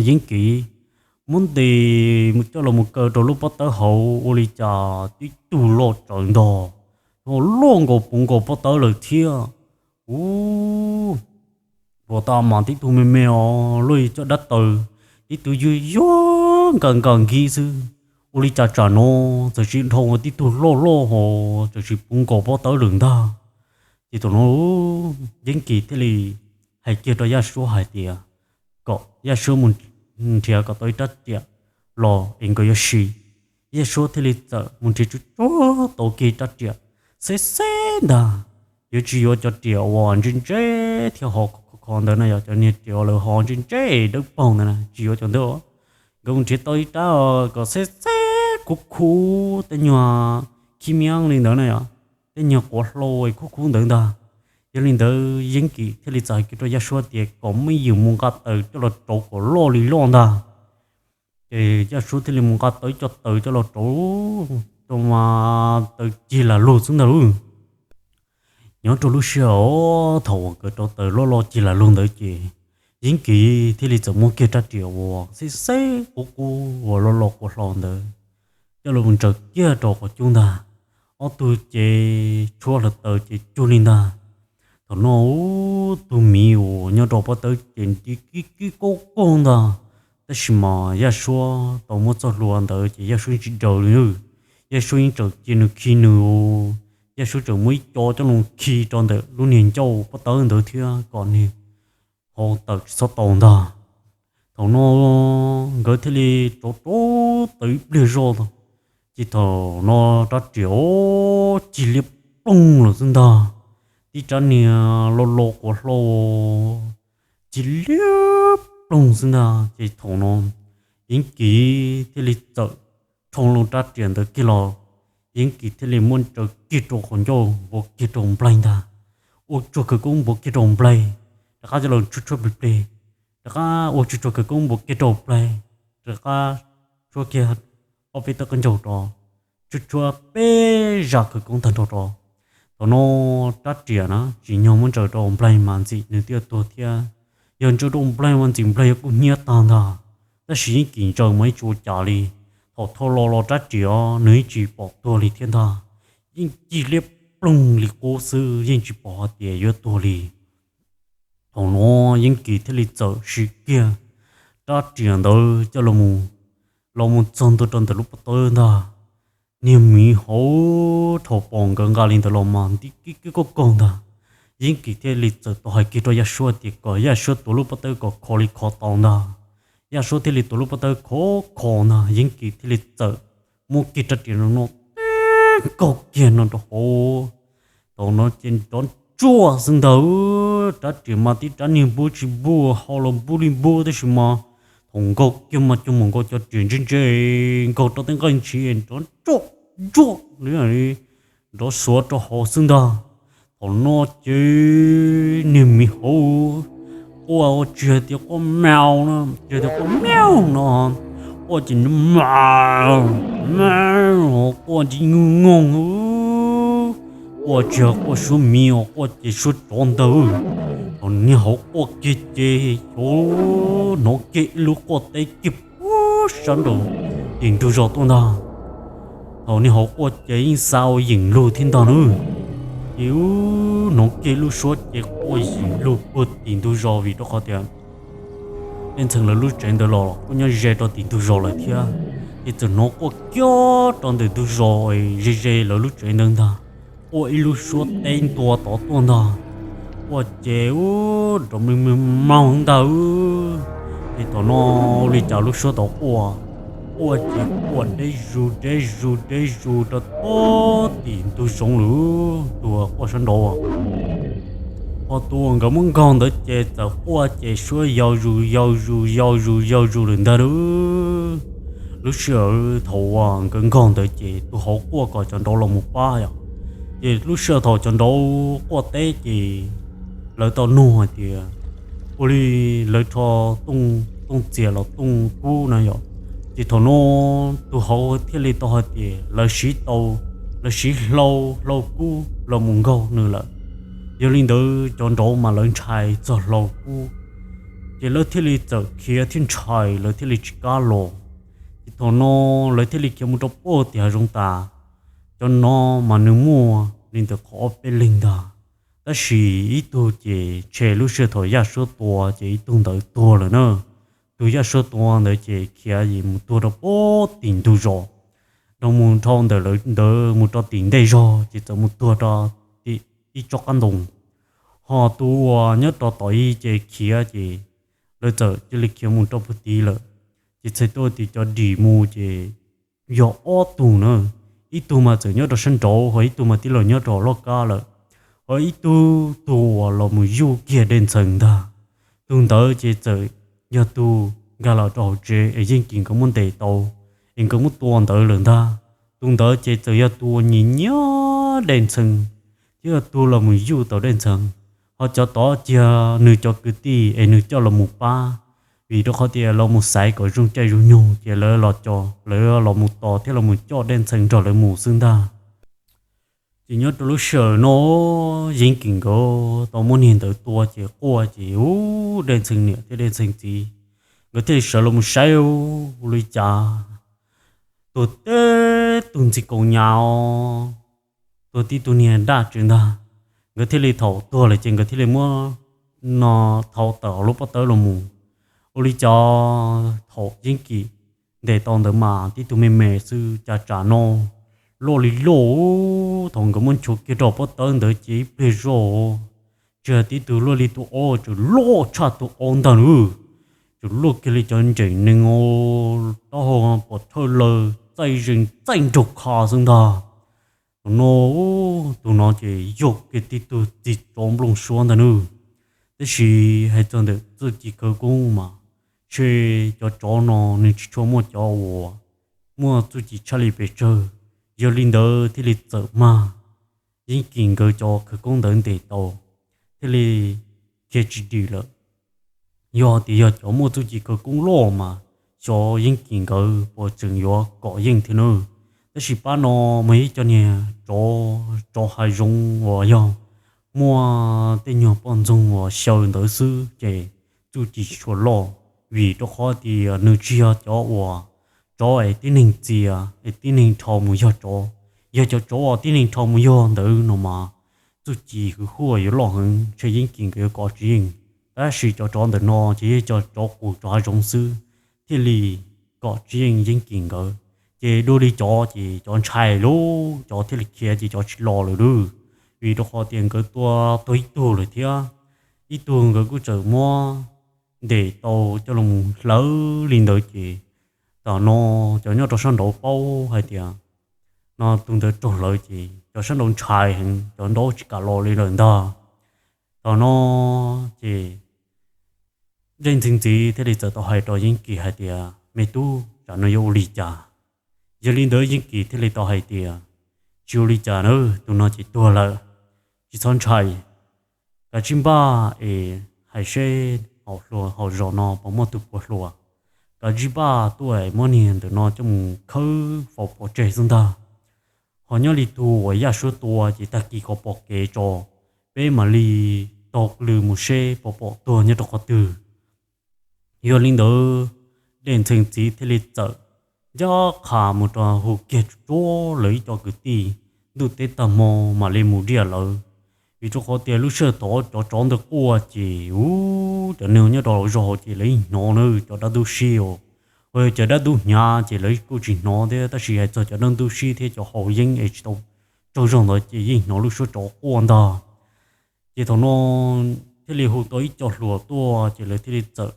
Yeeb Kis muab ntes coj los mus kaw rau lub pob tawb hauv ua li cas tib tug loj tsawv ntag, luaj nkaus puv nkaus pob tawb lawm thiab. Ub, puas tab mas tib tug me me os luaj li caj dab taws, tib tug yuag yuag nkag nkag nkig xwb, ua li cas tsam no txawm sis dhau ua tib tug loj loj ho txawm sis puv nkaus pob tawb lawm ntag. Ces thaum no Yeeb Kis thiaj li hais kiag rau Yaj Suab hais tias kom Yaj Suab mus nrhiav kom tau ib rab riam los es nkawd yuav sim. Yaj Suab thiaj li txawm mus nrhiav tsuj tsuag tau kiag rab riam xeb xeb ntag, yuav tsis yuav cov riam uas ntse ntse thiab ho kho kho ntawd na yom, cov niag riam uas lawv ho ntse ntse dawb paug ntawd na tsis yuav cov ntawd. Nkawd mus nrhiav tau ib rab kom xeb xeb khuv khuv tej nyuag khib miab li ntawd na yom, tej nyuag quav hlau khuv khuv ntawd ntag. Yog li ntawd Yeeb Kis thiaj li txawm hais kiag rau Yaj Suab tias kom muab yus mus nqa taws coj los rauv kom loj li loj ntag. Ces Yaj Suab thiaj li mus nqa tau ib co taws coj los rauv, rau mas taws cig lam lug xwb ntag lauj. Nyob rau lub sij hawm thaum uas nkawd rauv taws loj loj cig lam lug ntawd ces Yeeb Kis thiaj li txawm muab kiag rab riam uas xib xeb qub qub uas loj loj quas hlo ntawd coj los ntsaws kiag rau qhov cub ntag. Ob tug ces tshuab hluav taws ces cug li ntag. Thaum no tus miv uas nyob rau pob tawb ces nti kib kib kaug kaug ntag. Tab sis mas Yaj Suab tau muab txoj hlua ntawd ces Yaj Suab yeej tsis daws li. Yaj Suab yeej tseem cia nws khi nws, Yaj Suab tseem muab ib co coj los khi rau ntawm lub niag ncauj pob tawb ntawd thiab kom niag hau tawm tsis txhob tau ntag. Thaum no nkawd thiaj li rauv rauv taws ib pliag zoj, ces thaum no rab riam cig liab ploog lawm xwb ntag. Tib rab niag lo lo quav hlau cig liab ploog xwb ntag. Ces thaum no Yeeb Kis thiaj li txawm rho loo rab riam ntawd kiag los, Yeeb Kis thiaj li muab ntsaws kiag rau qhov ncauj npuav kiag rau nplaig ntag. Ua tsuag khawv koob npuav kiag rau nplaig, rov qab coj los tshuab tshuab plig plig, rov qab ua tsuag tsuag khawv koob npuav kiag rau nplaig, rov qab tshuab kiag ob peb tawb qaib ncaug rau, tshuab tshuab peb zaj khawv koob tag nrho rau. Thaum no rab riam na tsim nyog muab ntsaws rau nplaig mas ntxim nws thiaj tuag thiab. Yog ntsaws rau nplaig mas ntxim nplaig yuav kub hnyiab tag ntag. Tab sis Yeeb Kis ntsaws mas yeej tsis ua cas li. Thaum thau los los rab riam nws yeej tsis pom tuag li thiab ntag. Yeej cig liab ploog li qub xwb yeej tsis pom hais tias yuav tuag li. Thaum no Yeeb Kis thiaj li txawm siv kiag rab riam ntawd coj los mus txog ntua rau ntawm lub pob tawb ntag. Niag miv hauv dhau pom nkawd nqa li ntawd los mas nti kib kib kaug kaug ntag. Yeeb Kis thiaj li txawm tau hais kiag rau Yaj Suab tias kom Yaj Suab tuav lub pob tawb kom kho li kho tau ntag. Yaj Suab thiaj li tuav lub pob tawb khov kho ntag, Yeeb Kis thiaj li txawm muab kiag rab riam no nkaug kiag no rau hauv. Thaum no ces nrov ntsuag xwb ntag. Rab riam mas tib rab niag npub tsis npub, hau los npub li npub, tab sis mas thaum nkaug kiag mas cov mus nkaug cov riam ntse ntse, nkaug rau tej nqaij ntshis nrov ntsuag ntsuag li, nrov xuav rau hauv xwb ntag. Thaum no ces niag miv hauv quaj ua tsis hais tias quaj meow no, tsis hais tias quaj meow no, quaj ces meow meow, quaj ntsis nyoog nyoog, quaj tsis yog quaj suab miv os, quaj ces suab tsov ntag. Thaum niag hauv quaj kiag ces xyov hnov kiag ib lub quaj teb kiag puag sab nraum tim ntug zos tuaj ntag. Thaum niag hauv quaj ces yeej xa ua yeem lug thiab ntag nawb. Ces hnov kiag lub suab ces quaj yeem lug puag tim ntug zos vim rau qhov tias Dej Ntxhee lawv lub tsev ntawd los kuj nyob ze rau tim ntug zos lawm thiab. Ces txawm hnov quaj kiag rau ntawm ntug zos ze ze lawv lub tsev ntawd ntag. Quaj ib lub suab teb ntua tod tuaj ntag. Quaj ces ub nrov mloog mloog ntag. Ces thaum no ua li cas lub suab tod quaj, quaj ces quaj deb zus deb zus deb zus rau puag tim ntug zoov lawm, tus quaj sab nraud. Ho tus uas nkawd muab nkaug ntawd ces txawm quaj ces suab yau zus yau zus yau zus yau zus lawm ntag lauj. Lub sij hawm thaum uas nkawd nkaug ntawd ces tus hauv quaj kom cov nraud los mus pab yom. Ces lub sij hawm thaum cov nraud quaj teb ces lawv tau nug hais tias ua li lawv rho tooj txias los tooj kub na yom. Ces thaum no tus hauv thiaj li tau hais tias lawv siv tau, lawv siv hlau, hlau kub los mus nkaug nws lawm. Yog li ntawd cov nraud mas lawv ntshai txog hlau kub, ces lawv thiaj li txawm khiav thiab ntshai, lawv thiaj li tsis kam los. Ces thaum no lawv thiaj li khiav mus rau puag tim hav zoov tas. Cov no mas nws muaj li ntawm qhov ob peb leeg ntag. Tab sis ib tug ces tshe lub sij hawm thaum Yaj Suab tua ces ib tug ntawd tuag lawm na. Tus Yaj Suab tua ntawd ces khiav mus tuag rau puag tim ntug zos, dhau mus dhau ntawm lawv ntawd mus rau tim ntej zog ces txawm mus tuag rau tim ib tsob qab ntoo. Ho tus uas nyob rau tom ib ces khiav ces lawv txawm cia li khiav mus rau puag tid lawm. Ces txhais tau tias cov dim mus ces yog ob tug na, ib tug mas txawm nyob rau sab nraud, ho ib tug mas tij laug nyob rau loj kab lawm, ho ib tug tus uas los mus yuj kiag Dej Ntxhee ntag. Tus ntawd ces txawm yog tus nkag los rau hauv tsev es Yeej Kis nkawd muab ntes tau, es nkawd muab tua ntawd lawm ntag. Tus ntawd ces txawm yog tus uas nyiam nyiam Dej Ntxhee, thiab yog tus los mus yuj tau Dej Ntxhee. Ho cov tod cia nws cov kwv tij es nws coj los mus pab, vim rau qhov tias los mus xaiv kom zoo caij zoo nyoog ces lawv los co, lawv los mus tos thiab los mus coj Dej Ntxhee nrog lawv mus xwb ntag. Ces nyob rau lub sij hawm no, Yeeb Kim nkawd tau muab niag ntawd tua ces quaj ces ub, Dej Ntxhee niam thiab Dej Ntxhee txiv nkawd thiaj li sawv los mus saib ua li cas tuag tib tug ntxi kaus nyas os, tuag tib tug niag daj tsw ntag. Nkawd thiaj li thaum tuag lawm ces nkawd thiaj li muab no thau tawm lub pob tawb los mus. Ua li cas thaum Yeeb Kim ntes tau ntawd mas tib tug me me xwb cas tsam no loj li loj. Thaum nkawd muab nchuav kiag rau pob tawb ntawd ces ib pliag zoj tsis hais tib tug luaj li tus ob, tseem loj tshaj tus ob ntag lauj. Tseem luaj kiag li cov ntsej nees, taub hau pom thawj lawm, txaij zees txaij nraug kha xwb ntag. Thaum no tus no ces yog kiag tib tug txiv tsov nplooj suab ntag nawb. Tab sis hais txog ntawm txuj ci khawv koob mas ntshe cov tsov no nws tsis tshua muaj cov uas muaj txuj ci tshaj li pes tsawg. Yog li ntawd thiaj li txawm mag Yeeb Kim nkawd cov khawv koob ntawd ntes tau, thiaj li khiav tsis dim lawm. Yog tias yog cov muaj txuj ci khawv koob loj mas xyov Yeeb Kim nkawd puas tseem yuav kom yeej thiab nawb. Tab sis pab no mas ib co niag tsov, tsov hav zoov uas yog muaj tej nyuag poj ntxoog uas xyaw ntawd xwb ces txuj ci tsis tshua loj, vim rau qhov tias nws tsis yog cov uas tsov es tib neeg txia es tib neeg dhau mus yog tsov. Yog cov tsov uas tib neeg dhau mus yog ntawd no mas txuj ci hwv huaj yuav loj heev, ntshe Yeeb Kim nkawd yuav kom tsis yeej. Tab sis cov tsov ntawm no ces yog cov tsov qus tsov hav zoov xwb, thiaj li kom tsis yeej Yeeb Kim nkawd. Ces dua li cov ces cov ntshai lauj, cov thiaj li khiav ces cov tsis los lawm lauj, vim rau qhov tias nkawd tua tuag ib tug lawm thiab. Ib tug nkawd kuj txawm muab ntes tau coj los mus hlawv li ntawd ces thaum no cov nyob rau sab nraud paub hais tias no tus ntawd raug hlawv ces cov sab nraud ntshai heev, cov nraud tsis kam los li lawm ntag. Thaum no ces Dej Ntxhee txiv thiaj li txawm tau hais rau Yeeb Kim hais tias, Me tub, tsam no yuav ua li cas? Yog li ntawd Yeeb Kim thiaj li tau hais tias, Tsis ua li cas na, tus no ces tuag lawm, tsis txhob ntshai. Kav tsij npaj es hais seb hauv zos no puas muaj tus puas hluas, kav tsij npaj tuaj es muab niag ntawm no coj mus khawb faus pov tseg xwb ntag. Ho nyob li tus uas Yaj Suab tua ces tag kis kom pom kev tso, peb mam li taug lw mus seb puas pom tuag nyob rau qhov twg. Yog li ntawd, Dej Ntxhee txiv thiaj li txawm ncaj qha mus rau hu kiag tsuag tsuag lawv ib co kwv tij, ntuj teb tag hmo mam li mus diaj lawv. Vim rau qhov tias lub sij hawm thaum cov tsov ntawd quaj ces ub, cov neeg nyob rau hauv zos ces lawv yeej hnov na, cov dab ntub sib os. Ho yog cov dab ntub hnyav ces lawv kuj tsis hnov thiab, tab sis hais txog cov dab ntub sib thiab cov haus yeeb es tsis tau tsaug zog ntawd ces yeej hnov lub suab tsov quaj ntag. Ces thaum no thiaj li hu tau ib co hluas tuaj ces lawv thiaj li txawm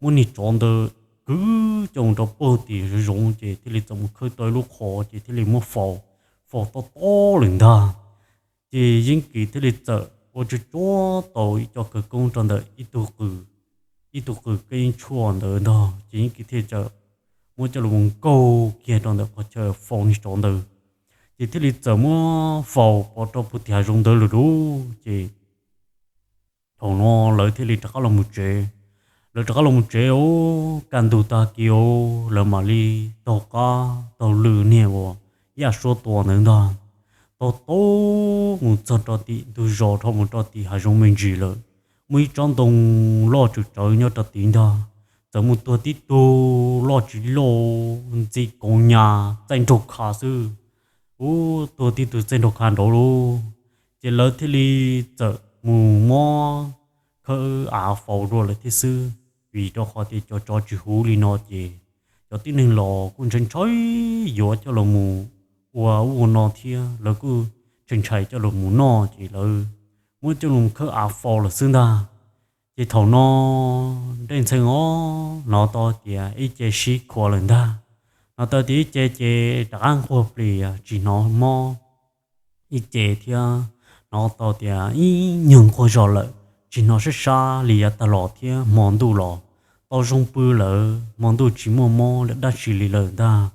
muab niag tsov ntawd kwv coj mus rau puag tim zoov ces thiaj li txawm mus khawb tau ib lub qhov ces thiaj li muab faus, faus tob tob lawm ntag. Ces Yeeb Kim thiaj li txawm ua tsuag tsuag tau ib co khawv koob rau ntawm ib tug qws, ib tug qws kab yeeb tshuaj ntawd ntag ces Yeeb Kim thiaj txawm muab coj los nkaug kiag rau ntawm qhov chaw faus niag tsov ntawd. Ces thiaj li txawm muab faus pov rau puag tim hav zoov ntawd lawm lauj. Ces thaum no lawv thiaj li rov qab los mus tsev. Lawv rov qab los mus tsev ub, kaj ntug tag kis ub, lawv mam li taug qab taug lw niag uas Yaj Suab tua ntawd ntag. Taug taug mus txog rau tim ntug zos dhau mus rau tim hav zoov me ntsis lawm, muaj ib tsob ntoo loj tsawv tsawv nyob rau tid ntag. Txawm mus tuag tib tug loj tsis loj, ntxi kaus nyas txaij nraug kha xwb. Ub, tuag tib tug txaij nraug kha nraud lauj. Ces lawv thiaj li txawm mus muab khawb av faus dua lawm thiab xwb, vim rau qhov tias cov tsov tsis huv li no ces cov tib neeg los kuj ntshai ntshai yuav coj los mus ua ub ua no thiab, lawv kuj ntshai ntshai coj los mus noj ces lawv muab coj los khawb av faus lawm xwb ntag. Ces thaum no Dej Ntxhee os hnov tau tias ib ce sib khuav lawm ntag. Hnov tau tias ib ce ces rov qab nquag plis tsis hnov mob. Ib ce thiab hnov tau tias ib nyuag nquag zog lawm, tsis hnov sab sab li yav tag los thiab hmo ntuj los tau zoo pw lawm, hmo ntuj tsis muaj mob lawm dab tsi li lawm ntag.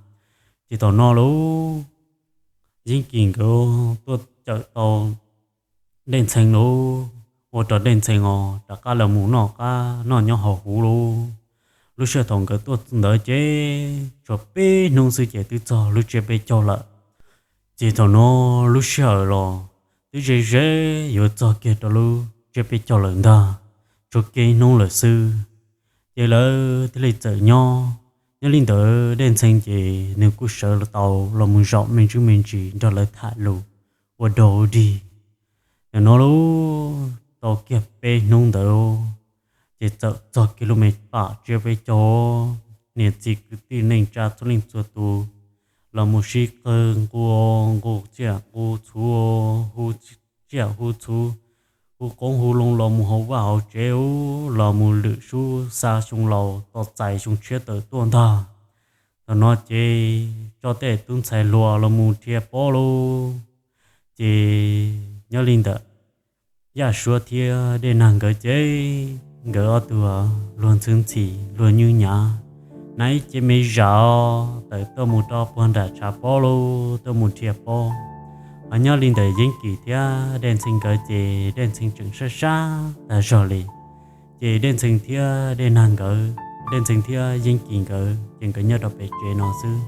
Ces thaum no lauj, Yeeb Kim nkawd tuaj cawm tau Dej Ntxhee lauj, ua rau Dej Ntxhee os rov qab los mus noj qab noj nyob hauv huv lauj. Lub sij hawm thaum nkawd tuaj ntawd ces tshuav peb hnub xwb ces twb txog lub tsiab peb caug lawm. Ces thaum no lub sij hawm los twb ze ze yuav txog kiag rau lub tsiab peb caug lawm ntag, tshuav kiag ib hnub lawm xwb. Ces lawv thiaj li txawm nyob. Nyob li ntawd Dej Ntxhee ces nws kuj sawv tau los mus zaum me ntsis me ntsis nrog lawv tham lus ua dog dig. Nim no lub tau kiag peb hnub ntawd ces txawm txog kiag lub me pam tsiab peb caug, niam txiv kwv tij neej tsa txhua leej txhua tus los mus sib qawg nqua, nqua tsiaj nqua txhu, hu tsiaj hu txhu, hu qoob hu loo los mus hauv vaj hauv tsev, los mus lwm sub xa xyoo laus tos txais xyoo tshiab tawm tuaj ntag. Thaum no ces tso tej tub ntxhais hluas los mus dhia pob lauj. Ces nyob li ntawm Yaj Suab thiab Dej Nag nkawd ces nkawd ob tug luag ntxhwb ntxhi luag nyuj nyav, nab ib ce me zam tawm tuaj mus rau puag nram tshav pob lauj, tuaj mus dhia pob. Ho nyob li ntawm Yeeb Kim thiab Dej Ntxhee nkawd ces Dej Ntxhee tseem sab sab tag zog li. Ces Dej Ntxhee thiab Dej Nag nkawd, Dej Ntxhee thiab Yeeb Kim nkawd ces nkawd nyob rau pem tsev no xwb,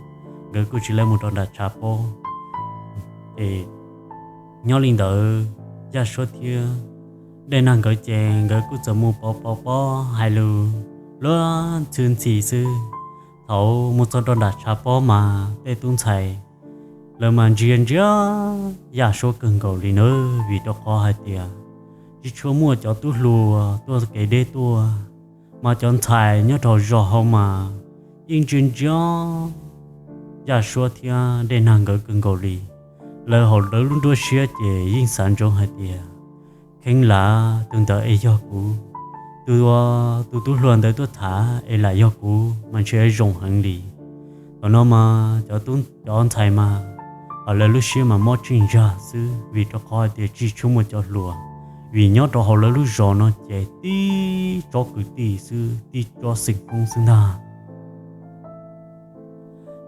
nkawd kuj tsis lawv mus rau nram tshav pob. Ces nyob li ntawd Yaj Suab thiab Dej Nag nkawd ces nkawd kuj txawm mus pov pov pob hais lus luag ntxhwb ntxhi xwb. Thaum mus txog rau nram tshav pob mas tej tub ntxhais lawv mas ntsia ntsia Yaj Suab kawg nkaus li na, vim rau qhov hais tias tsis tshua muaj cov tub hluas tuaj kev deb tuaj, mas cov ntxhais nyob rau zos hauv mas yeej ntsia ntsia Yaj Suab thiab Dej Nag nkawd kawg nkaus li. Lawv hauv lawv lub nruab siab ces yeej xav ntsoov hais tias kheev lam tus ntawd es yog kuv, tus, tus tub hluas ntawd tuaj tham es lam yog kuv mas ntshe zoo heev li. Thaum no mas cov ntxhais mas hauv lawv lub siab mas mob tsheej zag xwb, vim rau qhov hais tias tsis tshua muaj cov hluas, vim nyob rau hauv lawv lub zos no ces tib tsob kwv tij xwb, tib tsob xeem Hmoob xwb ntag.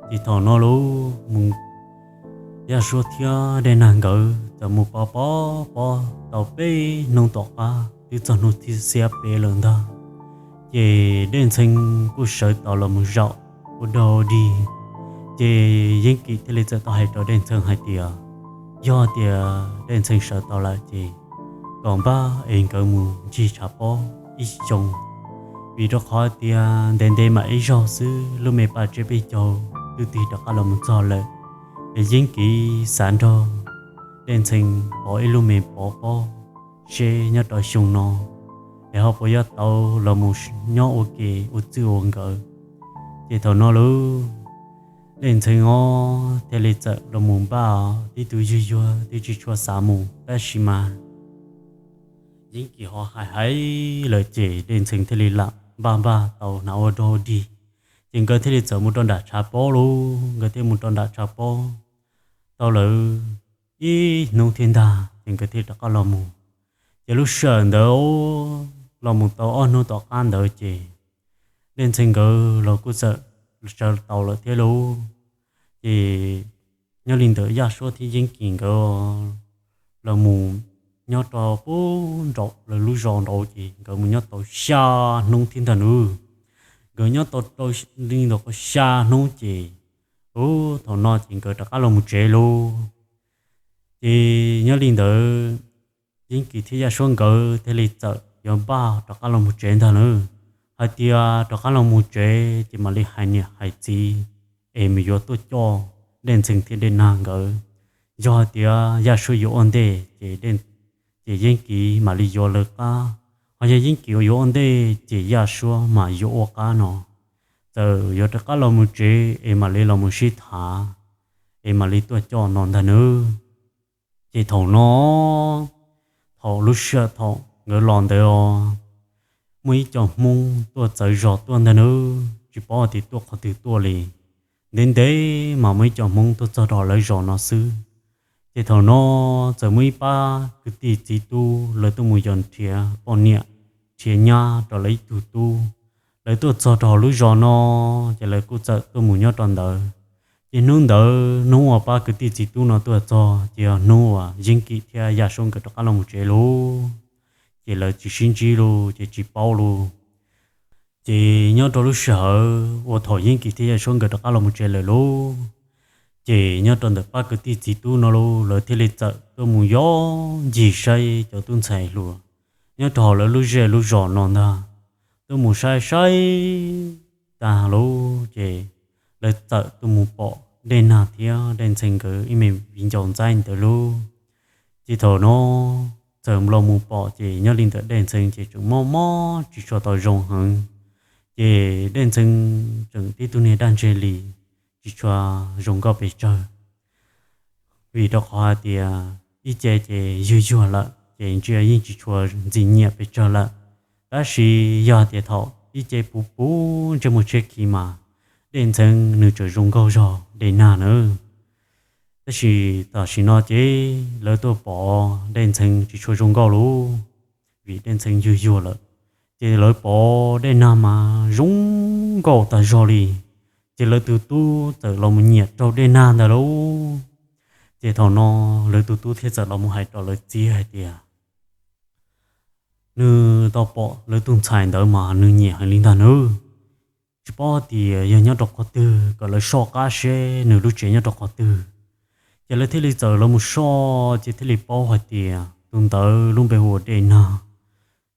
Ces thaum no lub mus Yaj Suab thiab Dej Nag nkawd txawm mus pov pob pob tau peb hnub tom qab twb txog hnub thib xiab peb lawm ntag. Ces Dej Ntxhee kuj sawv tau los mus zaum ua dog dig. Ces Yeeb Kim thiaj li txawm tau hais rau Dej Ntxhee hais tias yog tias Dej Ntxhee sawv tau lawm ces kom npaj es nkawd mus ncig tshav pob ib xyoo, vim rau qhov tias ntev ntev mam ib zaug xwb lub me pam tsiab peb caug twb tig rov qab los mus txog lawm. Es Yeeb Kim xav nrog Dej Ntxhee pov ib lub me pov pob seb nyob rau xyoo no es ho puas yuav tau los mus nyob ua ke ua txij ua nkawm. Ces thaum no lub Dej Ntxhee os thiaj li txawm los mus npaj os, tib tug yuag yuag twb tsis tshua xav mus tab sis mas Yeeb Kim ho hais hais lawm ces Dej Ntxhee thiaj li lam npaj npaj tau hnav ua dog dig. Ces nkawd thiaj li txawm mus rau nram tshav pob lauj, nkawd thiaj mus rau nram tshav pob tau lawm ib hnub thiab ntag ces nkawd thiaj rov qab los mus. Ces lub sij hawm ntawd los mus tau ob hnub tom qab ntawd ces Dej Ntxhee nkawd los kuj txawm sawv tau lawm thiab lauj. Ces nyob li ntawd Yaj Suab thiab Yeeb Kim nkawd los mus nyob rau puag nraum lawv lub zos nraud ces nkawd mus nyob tau xya hnub thiab ntag nab. Nkawd nyob tau rau li ntawd xya hnub ces, ub, thaum no ces nkawd rov qab los mus tsev lauj. Ces nyob li ntawd Yeeb Kim thiab Yaj Suab nkawd thiaj li txawm yuav npaj rov qab los mus tsev ntag nab. Hais tias rov qab los mus tsev ces mam li hais niam hais txiv es mus yuav tuaj coj Dej Ntxhee thiab Dej Nag nkawd. Yog hais tias Yaj Suab yuav ua ntej ces Yeeb Kim mam li yuav lawv qab, ho yog Yeeb Kim yuav ua ntej ces Yaj Suab mam yuav ua qab no. Txawm yuav rov qab los mus tsev es mam li los mus sib tham es mam li tuaj coj no ntag nab. Ces thaum no, thaum lub sij hawm thaum nkawd los ntawd os, muaj ib co Hmoob tuaj txawv zos tuaj ntag nab, tsis paub tias tuaj qhov twg tuaj li. Ntev ntev mas muaj ib co Hmoob tuaj txog rau lawv zos no xwb. Ces thaum no txawm muaj ib pab kwv tij txiv tub lawv tuaj mus yos nrhiav poj niam nrhiav nyab rau lawv ib tug tub. Lawv tuaj txog rau hauv lub zos no, ces lawv kuj txawm tuaj mus nyob rau ntawd. Ces hnub ntawd hnub uas pab kwv tij txiv tub no tuaj txog ces yog hnub uas Yeeb Kim thiab Yaj Suab nkawd rov qab los mus tsev lauj. Ces lawv tsis sib ntsib lauj, ces tsis paub lauj. Ces nyob rau lub sij hawm uas thaum Yeeb Kim thiab Yaj Suab nkawd rov qab los mus tsev lawm lauj, Ces nyob rau ntawm pab kwv tij txiv tub no lauj, lawv thiaj li txawm tuaj mus yov ncig saib cov tub ntxhais hluas nyob rau hauv lawv lub zej lub zos no ntag. Tuaj mus saib saib tag lauj, ces lawv txawm tuaj mus pom Dej Nag thiab Dej Ntxhee nkawd ib me viv ncaus ntxaib ntawd lauj. Ces thaum no txawm los mus pom ces nyob li ntawm Dej Ntxhee ces tseem mob mob tsis tshua tau zoo heev. Ces Dej Ntxhee tseem tib tug niag daj ntseg li, tsis tshua zoo nkauj pes tsawg. Vim rau qhov hais tias ib ce ces yuag yuag lawm ces ntsia yeej tsis tshua ntxim nyiam pes tsawg lawm. Tab sis yog tias thaum ib ce puv puv ntsej muag tshiab khiv mas Dej Ntxhee nws tseem zoo nkauj zog Dej Nag na. Tab sis tam sim no ces lawv tuaj pom Dej Ntxhee tsis tshua zoo nkauj lauj, vim Dej Ntxhee yuag yuag lawm. Ces lawv pom Dej Nag mas zoo nkauj tag zog li, ces lawv tus tub txawm los mus nyiam raug Dej Nag ntag lauj. Ces thaum no lawv tus tub thiaj txawm los mus hais rau lawv txiv hais tias nws tau pom lawv tus ntxhais ntawd mas nws nyiam heev li ntag nawb. Tsis paub tias yog nyob rau qhov twg, kom lawv soj qab seb nws lub tsev nyob rau qhov twg. Ces lawv thiaj li txawm los mus soj ces thiaj li paub hais tias tus ntawd lub npe hu ua Dej Nag,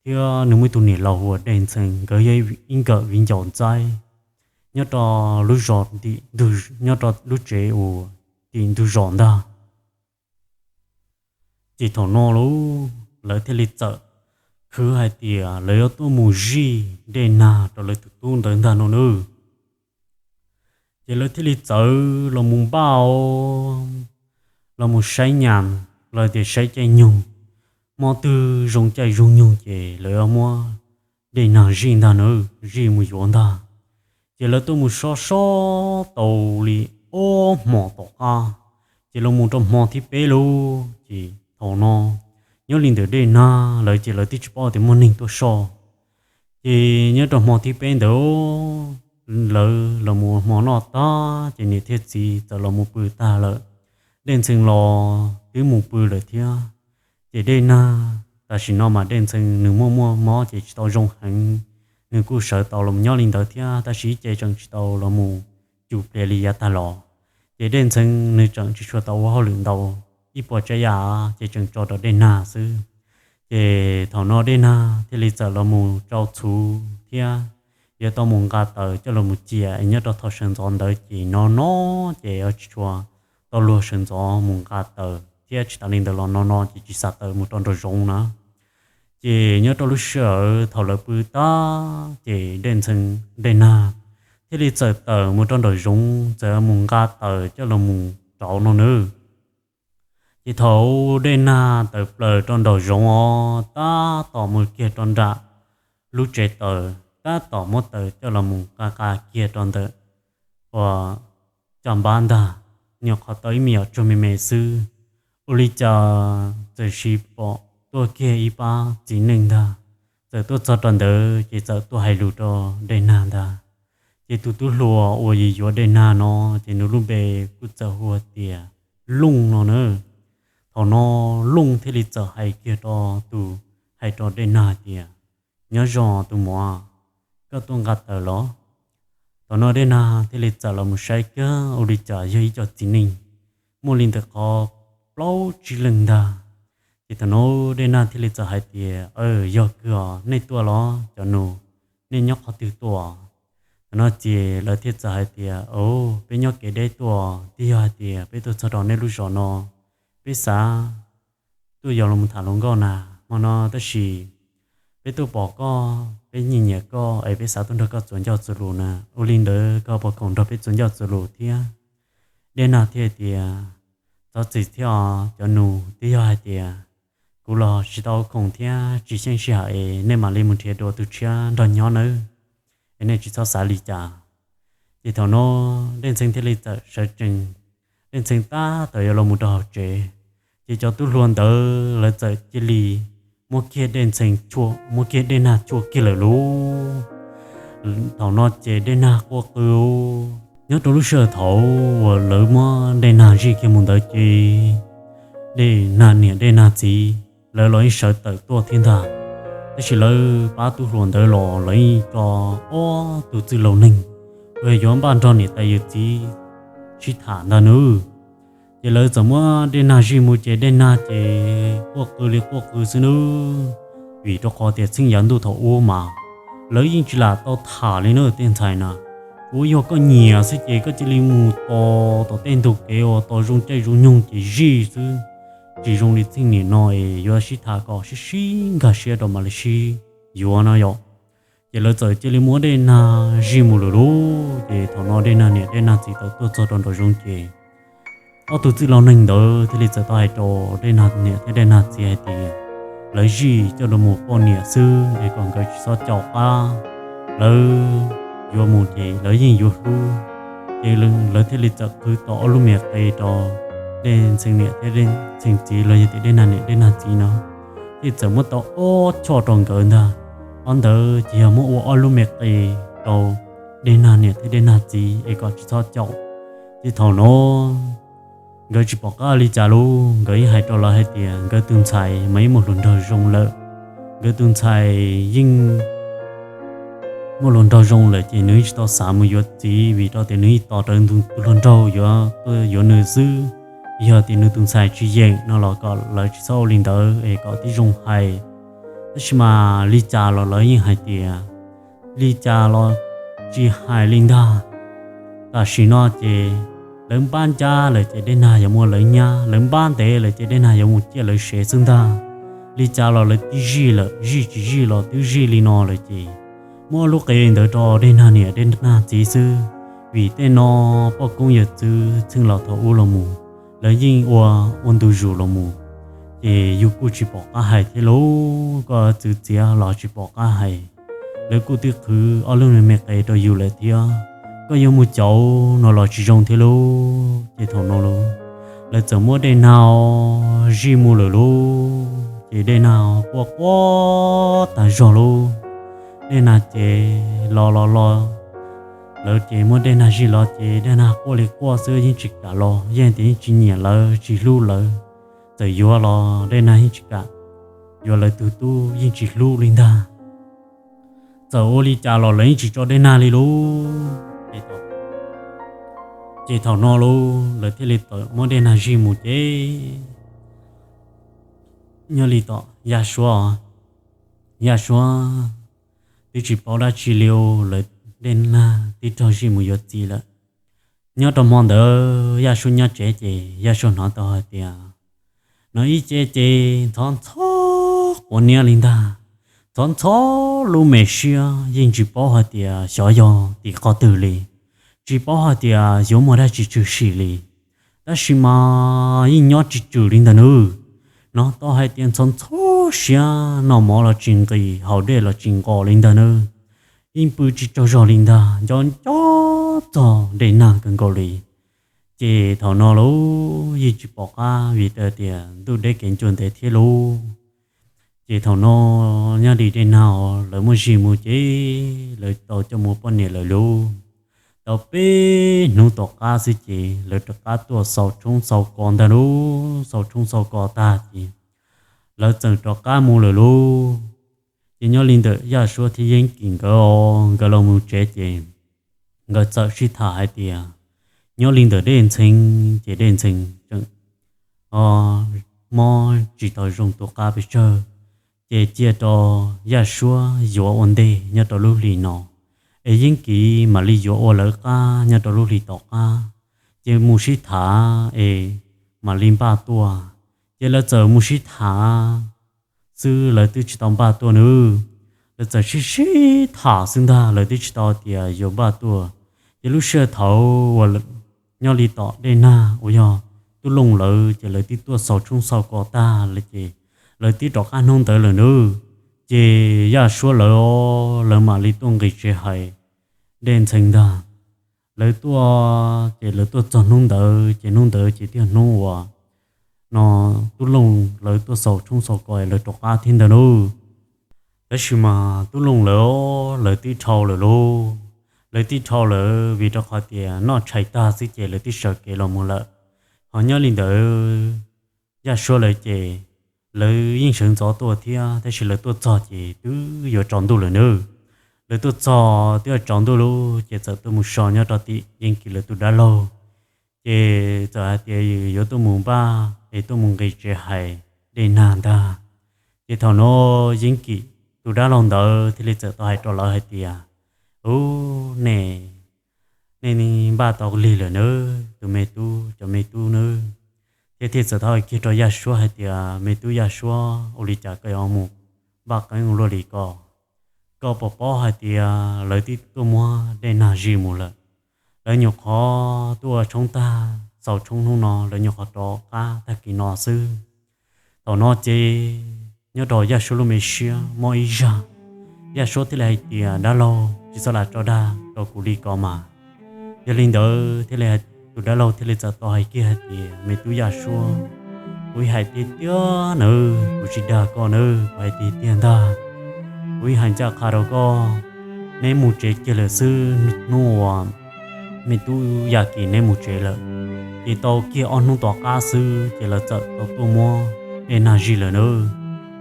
thiab nws muaj ib tug niam laus hu ua Dej Ntxhee, nkawd yog ib nkawm viv ncaus ntxaib nyob rau lub zos tim, nyob rau lub tsev uas tim ntug zos ntag. Ces thaum no lauj, lawv thiaj li txawm khwv hais tias lawv yuav tuaj mus zij Dej Nag rau lawv tus tub ntawd ntag no nawb. Ces lawv thiaj li txawm los mus npaj, los mus saib nyas, los tias saib caij nyoog, hmo twg zoo caij zoo nyoog ces lawv yuav muab Dej Nag zij ntag nawb, zij mus yuav ntag. Ces lawv tuaj mus soj soj tau li ob hmos tom qab, ces los mus rau hmo thib peb lauj, ces thaum no nyob li ntawm Dej Nag lawv ces lawv twb tsis paub tias muaj neeg tuaj soj. Ces nyob rau hmo thib peb ntawd lawv los mus ua hmo noj tag ces niam thiab txiv txawm los mus pw tag lawm. Dej Ntxhee los twb mus pw lawm thiab. Ces Dej Nag tam sim no mas Dej Ntxhee nws muaj muaj mob ces tsis tau zoo heev, nws kuj sawv tau los nyob li ntawd thiab, tab sis ib ce tseem tsis tau los mus cum plias li yav tag los. Ces Dej Ntxhee nws tseem tsis tshua tau ua hauj lwm ntau, ib puas tsav yam ces tseem tso rau Dej Nag xwb. Ces thaum no Dej Nag thiaj li txawm los mus rau txhuv thiab yuav tau mus nqa taws coj los mus cia es nyob rau thaum sawv ntxov ntawd ces no no ces tsis tshua tau luag sawv ntxov mus nqa taws thiab tsis tas li ntawd los no no ces tsis xa taws mus rau nraum zoov na. Ces nyob rau lub sij hawm thaum lawv pw tag ces Dej Ntxhee, Dej Nag thiaj li txawm tawm mus rau nraum zoov txawm mus nqa taws coj los mus rauv no nawb. Ces thaum Dej Nag tawm plaws rau nraum zoov os, tab tom mus kiag rau nram lub tsev taws, tab tom muab taws coj los mus nqa nqa kiag rau ntawm uas caj npab ntag, nyuam qhuav tau ib me nyuam tsuag me me xwb. Ua li cas txawm sis pom tuaj kiag ib pab txiv neej ntag, txawm tuaj txog rau ntawd ces txawm tuaj hais lus rau Dej Nag ntag. Ces tus tub hluas uas yuav yuav Dej Nag no ces nws lub npe kuj txawm hu tias Looj no na. Thaum no Looj thiaj li txawm hais kiag rau tus, hais rau Dej Nag tias, nyob zoo tus muam, koj tuaj nqa taws los? Thaum no Dej Nag thiaj li txawm los mus saib kiag ua li cas yog ib co txiv neej muaj li ntawm qhov plaub tsib leeg ntag. Ces thaum no Dej Nag thiaj li txawm hais tias, aw, yog kawg os, nej tuaj los cov nus, nej nyob qhov twg tuaj? Thaum no ces lawv thiaj txawm hais tias, o, peb nyob kev deb tuaj, twb yog hais tias peb tuaj txog rau nej lub zos no, peb xav tuaj yos los tham hluas nkauj na, hmo no tab sis peb tuaj pom koj, peb nyiam nyiam koj es peb xav tuaj nrog koj txuas ncauj txuas lus na. Ua li ntawd koj puas khoom nrog peb txuas ncauj txuas lus thiab? Dej Nag thiaj tias, thov txim thiab os cov nus, twb yog hais tias kuv los tsis tau khoom thiab tsis xyeej sij hawm es nej mam li mus nrhiav dua tus tshiab nrog nyob nawb, es nej tsis txhob xav li cas. Ces thaum no Dej Ntxhee thiaj li txawm sawv tsees, Dej Ntxhee tab tom yuav los mus rau hauv tsev, ces cov tub hluas ntawd lawv txawm cia li muab kiag Dej Ntxhee, muab kiag Dej Nag tshuaj kiag lawm lauj. Thaum no ces Dej Nag quaj qw. Nyob rau lub sij hawm thaum uas lawv muab Dej Nag zij kiag mus ntawd ces Dej Nag niam Dej Nag txiv lawv los yeej sawv tawm tuaj thiab ntag. Tab sis lawv pab tub hluas ntawd los lawv yeej tso ob tug txwj laus neeg uas yuav npaj nrog niam tais yawm txiv sib tham ntag nawb. Ces lawv txawm muab dej nag zij mus ces dej nag ces quaj qw li quaj qw xwb nawb, vim rau qhov tias txheej yav ntuj thaum ub mas lawv yeej tsis lam tau tham li na tej ntxhais na. Tsuav yog koj nyiam xwb ces koj cia li mus tos tom tej ntug kev uas tos zoo caij zoo nyoog ces zij xwb, tsis zoo li txheej niam no es yuav sib tham kom sib sib nkag siab rau mam li sib yuav no yom. Ces lawv txawm cia li muab dej nag zij mus lawm lauj. Ces thaum no dej nag niam dej nag txiv tawm tuaj txog rau nraum zoov ces ob tug txwj laus neeg ntawd thiaj li txawm tau hais rau dej nag niam thiab dej nag txiv hais tias lawv zij coj los mus poj niam xwb es kom nkawd tsis txhob caum qab, lawv yuav mus ces lawv yeej yuav hlub. Ces lawv thiaj li txawm qhwv tau ob lub me qe rau dej ntxhee niam thiab dej ntxhee txiv los yog tias dej nag niam dej nag txiv no, thiaj txawm muab tau ob choj rau nkawd ntag. Ob ntawd ces yog muab ua ob lub me qe rau dej nag niam thiab dej nag txiv es kom tsis txhob caum. Ces thaum no nkawd tsis pom qab li cas lauj, nkawd yeej hais rau lawv hais tias nkawd tus ntxhais mas yeej muaj hluas nraug zoo lawm. Nkawd tus ntxhais yeej muaj hluas nraug zoo lawm ces nws tsis tau xav mus yuav txiv vim rau tias nws ib tos rawv tus hluas nraug yuav, yuav nws xwb. Yog tias nws tus ntxhais tsis yeem no los kom lawv tsis txhob ua li ntawd es kom tib zoo hais. Tab sis mas li cas los lawv yeej hais tias li cas los tsis hais li ntag. Tam sim no ces lawv npab ncab lawm ces dej nag yuav muab lawv nyab, lawv npab ntev lawm ces dej nag yuav mus ciaj lawv sev xwb ntag. Li cas los lawv twb zij lawm, zij tsis zij los twb zij li no lawm ces muab lub qe ntawd rau dej nag niam dej nag txiv xwb. Vim tej no poj koob yawm txwv txheej laus thaum ub los mus, lawv yeej ua, ua ntu zus los mus, ces yus kuj tsis pom qab hais thiab lauj, koj txwv txiav los tsis pom qab hais. Lawv kuj twb qhwv ob lub me qe rau yus lawm thiab, koj yuav mus caum no los tsis zoo thiab lauj. Ces thaum no lauj, lawv txawm muab dej nag zij mus lawm lauj. Ces dej nag quaj quaj tag zog lauj. Dej nag ces los los los, lawv ces muab dej nag zij los ces dej nag quaj li quaj xwb yeej tsis kam los, yeej tias yeej tsis nyiam lawv tsis hlub lawv. Txawm yuav los dej nag yeej tsis kam, yuav lawv tus tub yeej tsis hlub li ntag. Txawm ua li cas los lawv yeej tsis tso dej nag li lauj. Ces thaum no lauj lawv thiaj li txawm muab dej nag zij mus ces nyob li tom Yaj Suab, Yaj Suab twb tsis paub dab tsi li, lawv dej nag twb raug zij mus yuav txiv lawm. Nyob rau hmo ntawd Yaj Suab nyob tsev ces Yaj Suab hnov tau hais tias no ib ce ces ntxhov ntxhov quav niab li ntag, ntxhov ntxhov lub me siab yeej tsis paub hais tias xyov yog tim qhov twg li, tsis paub hais tias yuav muaj dab tsi tshwm sim li. Tab sis mas yeej nyob tsis tswm li ntag nawb. Hnov tau hais tias ntxhov ntxhov siab, noj mov los tsis nqis, haus dej los tsis nqos li ntag nawb. Yeej pw tsis tsaug zog li ntag, nco nco txog dej nag kawg nkaus li. Ces thaum no lauj yeej tsis pom qab vim tias ntuj deb kev ncua ntev thiab lauj. Ces thaum no nyob li dej nag lawv muab zij mus ces lawv tau coj mus poj niam lawm lauj. Tau peb hnub tom qab xwb ces lawv rov qab tuaj xaus tshoob xaus kos ntag lauj, xaus tshoob xaus kos tag ces lawv txawm rov qab mus lawm lauj. Ces nyob li ntawm Yaj Suab thiab Yeeb Kim nkawd, nkawd los mus tsev ces nkawd txawm sib tham hais tias nyob li ntawm Dej Ntxhee ces Dej Ntxhee tseem mob tsis tau zoo tu qab pes tsawg, ces cia rau Yaj Suab yuav ua ntej nyob rau lub hlis no, es Yeeb Kim mam li yuav ua lawv qab nyob rau lub hlis tom qab, ces mus sib tham es mam li npaj tuaj. Ces lawv txawm mus sib tham xwb, lawv twb tsis tau npaj tuaj nawb. Lawv txawm sib sib tham xwb ntag, lawv twb tsis tau tias yuav npaj tuaj. Ces lub sij hawm thaum uas nyob li tom Dej Nag uas yog Tub Looj lawv ces lawv twb tuaj xaus tshoob xaus kos tag lawm ces lawv twb rov qab hnub ntawd lawm nawb. Ces Yaj Suab lawv, lawv mam li tuaj nqis tsev hais Dej Ntxhee ntag. Lawv tuaj ces lawv tuaj txog hnub ntawd ces hnub ntawd ces thiaj hnub uas no Tub Looj lawv tuaj xaus tshoob xaus kos lawv rov qab thiab ntag nawb. Tab sis mas Tub Looj lawv, lawv twb dhau lawm lauj. Lawv twb dhau lawm vim rau qhov tias noj tshais tag xwb ces lawv twb sawv kev los mus lawm. Ho nyob li ntawd Yaj Suab lawv ces lawv yeej sawv ntxov tuaj thiab, tab sis lawv tuaj txog ces twb yuav tsaus ntuj lawm nawb. Lawv tuaj txog twb yuav tsaus ntuj lauj, ces txawm tuaj mus so nyob rau tim Yeej Kim lawv tus dab laug ces txawm hais tias yuav tuaj mus npaj es tuaj mus nqis tsev hais Dej Nag ntag. Ces thaum no Yeeb Kim tus dab laug ntawd thiaj li txawm tau hais rau lawv hais tias, Ub, nej, nej npaj tau lig lawm nawb tus me tub, cov me tub nawb. Thiab thiaj txawm tau hais kiag rau Yaj Suab hais tias, Me tub Yaj Suab, ua li cas koj yuav mus npaj qeeb luaj li ko? Koj puas paub hais tias lawv twb tuaj muab Dej Nag zij mus lawm? Lawv nyuam qhuav tuaj ua tshoob tag, xaus tshoob hnub no lawv nyuam qhuav rov qab tag kis no xwb. Thaum no ces nyob rau Yaj Suab lub me siab mob ib zag, Yaj Suab thiaj li hais tias, Dab laug, tsis txhob lam tso dag rau kuv li ko mas. Yog li ntawd thiaj li, tus dab laug thiaj li txawm tau hais kiag hais tias, Me tub Yaj Suab, kuv ib hais tiag tiag nawb, kuv tsis dag koj nawb, kuv hais tiag tiag ntag. Kuv ib hais ncaj qha rau koj, neb mus tsev kiag lawm xwb, hnub uas me tub Yaj Kim neb mus tsev lawm, ces tau kiag ob hnub tom qab xwb ces lawv txawm tau tuaj muab Dej Nag zij lawm nawb.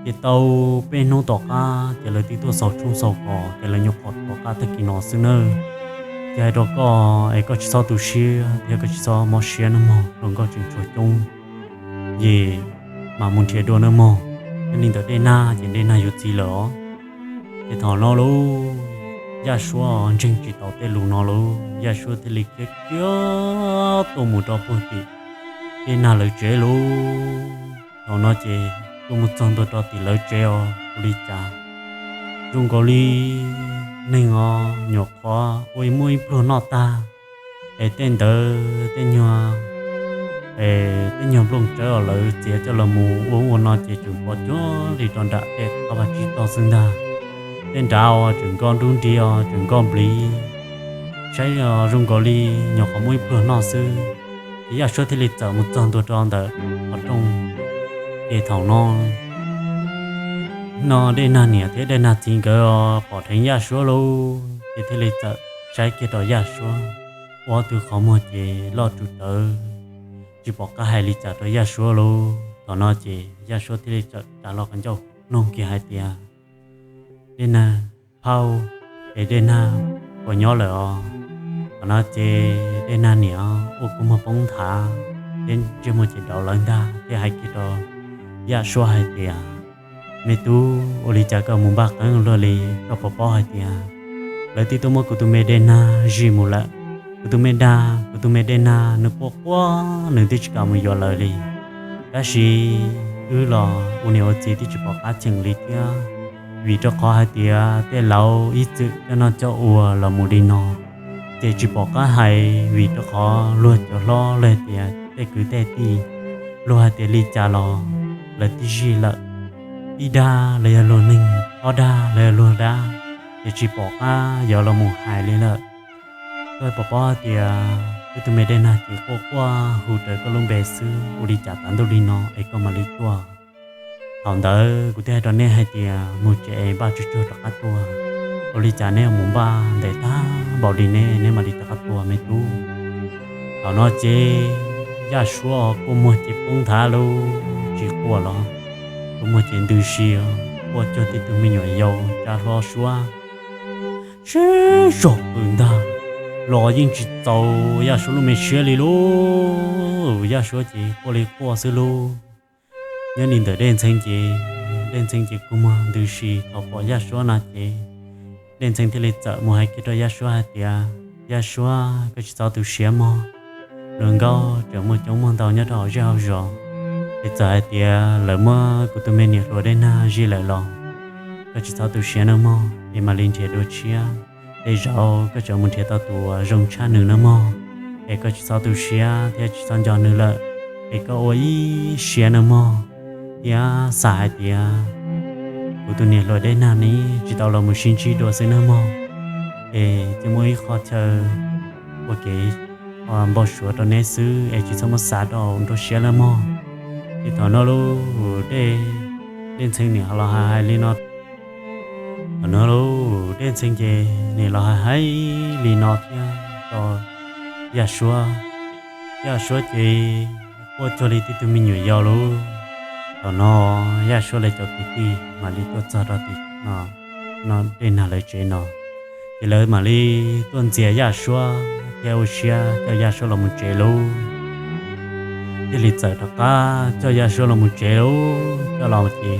Ces tau peb hnub tom qab ces lawv twb tuaj xaus tshoob xaus kos ces lawv nyuam qhuav rov qab tag kis no xwb nawb. Ces hais rau koj es koj tsis txhob tu siab thiab koj tsis txhob mob siab nawb mog, hluas nkauj tseem tshuav coob, ces mam mus nrhiav dua nawb mog. Yog li ntawd Dej Nag ces Dej Nag yuav txiv lawm os. Ces thaum no lauj, Yaj Suab ntseeg tsis tau tej lus no lauj, Yaj Suab thiaj li khiav khiav tuaj mus rau puag tim Dej Nag lawv tsev lauj. Thaum no ces tuaj mus txog ntua rau tim lawv tsev os, ua li cas zoo nkaus li neeg os nyuam qhuav ua muaj ib pluag noj tag, es tej ntawd tej nyuag, es tej nyuag nplooj tsawb uas lawv txiav coj los mus ua ua no ces tseem pov cuag li rau nram tej qhov vaj tsib taug xwb ntag. Tej nrad uas tseem nkoj nrub nri os, tseem nkoj npliv, saib zoo nkaus li nyuam qhuav muaj ib pluag noj xwb. Ces Yaj Suab thiaj li txawm mus txog ntua rau ntawm qhov rooj. Ces thaum no, no Dej Nag niam thiab Dej Nag txiv nkawd pom dheev Yaj Suab lauj, ces thiaj li txawm saib kiag rau Yaj Suab, ua ob tug qhov muag ces loj rus rawv, tsis pom qab hais li cas rau Yaj Suab lauj. Thaum no ces Yaj Suab thiaj li txawm tsa hlo qhov ncauj noog kiag hais tias, Dej Nag phauj, es Dej Nag puas nyob lawm os? Thaum no ces Dej Nag niam ua kua muag poob nthav thiab ntsej muag ces daus lawv ntag thiab hais kiag rau Yaj Suab hais tias, Me tub, ua li cas koj mus npaj qeeb luaj li? Koj puas paub hais tias lawv twb tuaj muab kuv tus me Dej Nag zij mus lawm? Kuv tus me Dag, kuv tus me Dej Nag nws quaj quaj nws twb tsis kam mus yuav lawv li. Tab sis wb los ua niam ua txiv twb tsis pom qab cheem li thiab, vim rau qhov hais tias tej laus ib txwm coj noj coj ua los mus li no, ces tsis pom qab hais vim rau qhov luag cov hlob luag hais tias tej kwv tej tij, luag hais tias li cas los lawv twb zij lawm, ib dag los yog luag neeg, ob dag los yog luag dab, ces tsis pom qab yuav los mus hais li lawm. Koj puas paub tias wb tus me Dej Nag ces quaj quaj hu rawv koj lub npe xwb, ua li cas tav ntuj li no es koj mam li tuaj? Thaum ntawd kuv twb hais rau neb hais tias mus tsev es npaj tsuag tsuag rov qab tuaj, ua li cas neb mus npaj ntev tag npaum li ne, neb mam li rov qab tuaj me tub? Thaum no ces Yaj Suab kua muag ces poob nthav lauj, tsis quaj los, kua muag ces ntws si, quaj cuag tib tug me nyuam yaus tsa hlo suab sib zog qw ntag los yeej tsis txaus Yaj Suab lub me siab li lauj. Yaj Suab ces quaj li quaj xwb lauj. Nyob li ntawm Dej Ntxhee ces, Dej Ntxhee ces kua muag ntws si, thaum pom Yaj Suab no ces Dej Ntxhee thiaj li txawm mus hais kiag rau Yaj Suab hais tias, Yaj Suab, koj tsis txhob tu siab mog, hluas nkauj tseem muaj coob muaj ntau nyob rau hauv zej hauv zos, es txawm hais tias lawv muab kuv tus me niam hluas Dej Nag zij lawm los koj tsis txhob tu siab nawb mog, es mam li nrhiav dua tshiab. Tej zaum koj tseem mus nrhiav tau tus uas zoo tshaj nws nawb mog, es koj tsis txhob tu siab thiab tsis txhob nco nws lawm, es koj ua ib siab nawb mog, thiab xav hais tias kuv tus niam hluas Dej Nag ne tsis tau los mus sib ntsib dua xwb nawb mog, es cia muaj ib qho chaw ua kev npau suav rau neb xwb es tsis txhob muab xav rau nruab siab nawb mog. Ces thaum no lauj, Dej, Dej Ntxhee niam los hais hais li no. Thaum no lauj, Dej Ntxhee ces niam los hais hais li no thiab rau Yaj Suab. Yaj Suab ces quaj cuag li tib tug me nyuam yaus lauj. Thaum no Yaj Suab lawv cov kwv tij mam li tuaj txog rau tim no, Dej Nag lawv tsev no, ces lawv mam li tuaj ntxias Yaj Suab thiab ua siab coj Yaj Suab los mus tsev lauj. thiaj li txawm rov qab coj Yaj Suab los mus tsev lawm. Coj los ces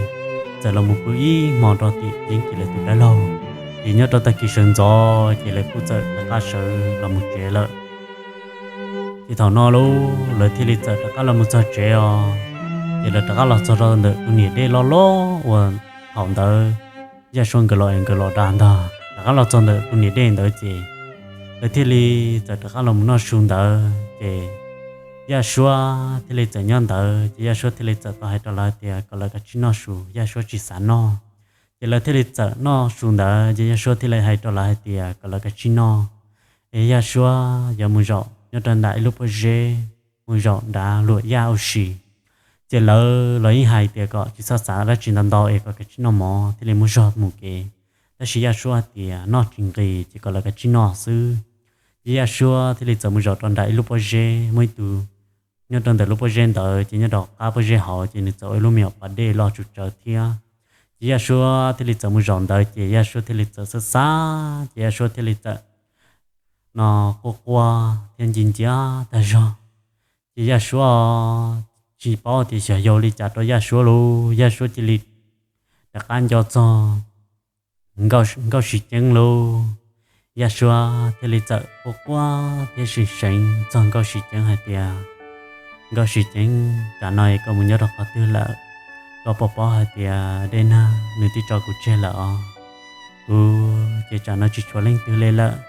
txawm los mus pw ib hmo rau tim Yeeb Kim lawv tus dab laug. Ces nyob rau tag kis sawv ntxov ces lawv kuj txawm rov qab sawv los mus tsev lawm. Ces thaum no lawv thiaj li txawm rov qab los mus txog tsev os. Ces lawv rov qab los txog rau ntawm tus niam dej loj loj uas thaum ntawd Yaj Suab nkawd los es nkawd los da ntag. Rov qab los txog ntawm tus niam dej ntawd ces lawv thiaj li txawm rov qab los mus noj su ntawd ces Yaj Suab thiaj li txawm nyob ntawd ces Yaj Suab thiaj li txawm tau hais rau lawv hais tias kom lawv kav tsij noj su, Yaj Suab tsis xav noj. Ces lawv thiaj li txawm noj su ntawd ces Yaj Suab thiaj li hais rau lawv hais tias kom lawv kav tsij noj, es Yaj Suab yuav mus zaum nyob rau nram ib lub pob zeb, mus zaum nrad luam yaj ua si. Ces lawv los yeej hais tias kom tsis txhob xav dab tsi ntau ntau es kom kav tsij noj mov thiaj li muaj zog mus kev. Tab sis Yaj Suab hais tias noj tsis nqis ces kom lawv kav tsij noj xwb. Ces Yaj Suab thiaj li txawm mus zaum rau nram ib lub pob zeb, muaj ib tug, nyob rau ntawm lub pob zeb ntawd ces nyob rau qab pob zeb hauv ces nws txawm ua ib lub me nyuam pas dej loj tsuj tsawv thiab. Ces Yaj Suab thiaj li txawm mus zaum ntawd ces Yaj Suab thiaj li txawm xav xav ces Yaj Suab thiaj li txawm no quaj quaj thiab ncia ncia tag zog. Ces Yaj Suab tsis paub tias xyov yog li cas rau Yaj Suab lauj, Yaj Suab cia li rov qab nco txog Nkauj Sis Ceeb lauj. Yaj Suab thiaj li txawm quaj quaj thiab seev seev txog Nkauj Sis Ceeb hais tias, Nkauj Sis Ceeb, tsam no es koj mus nyob rau qhov twg lawm? Koj puas paub hais tias Dej Nag nws twb tso kuv tseg lawm os? Kuv ces tsam no tsis tshuav leej twg li lawm.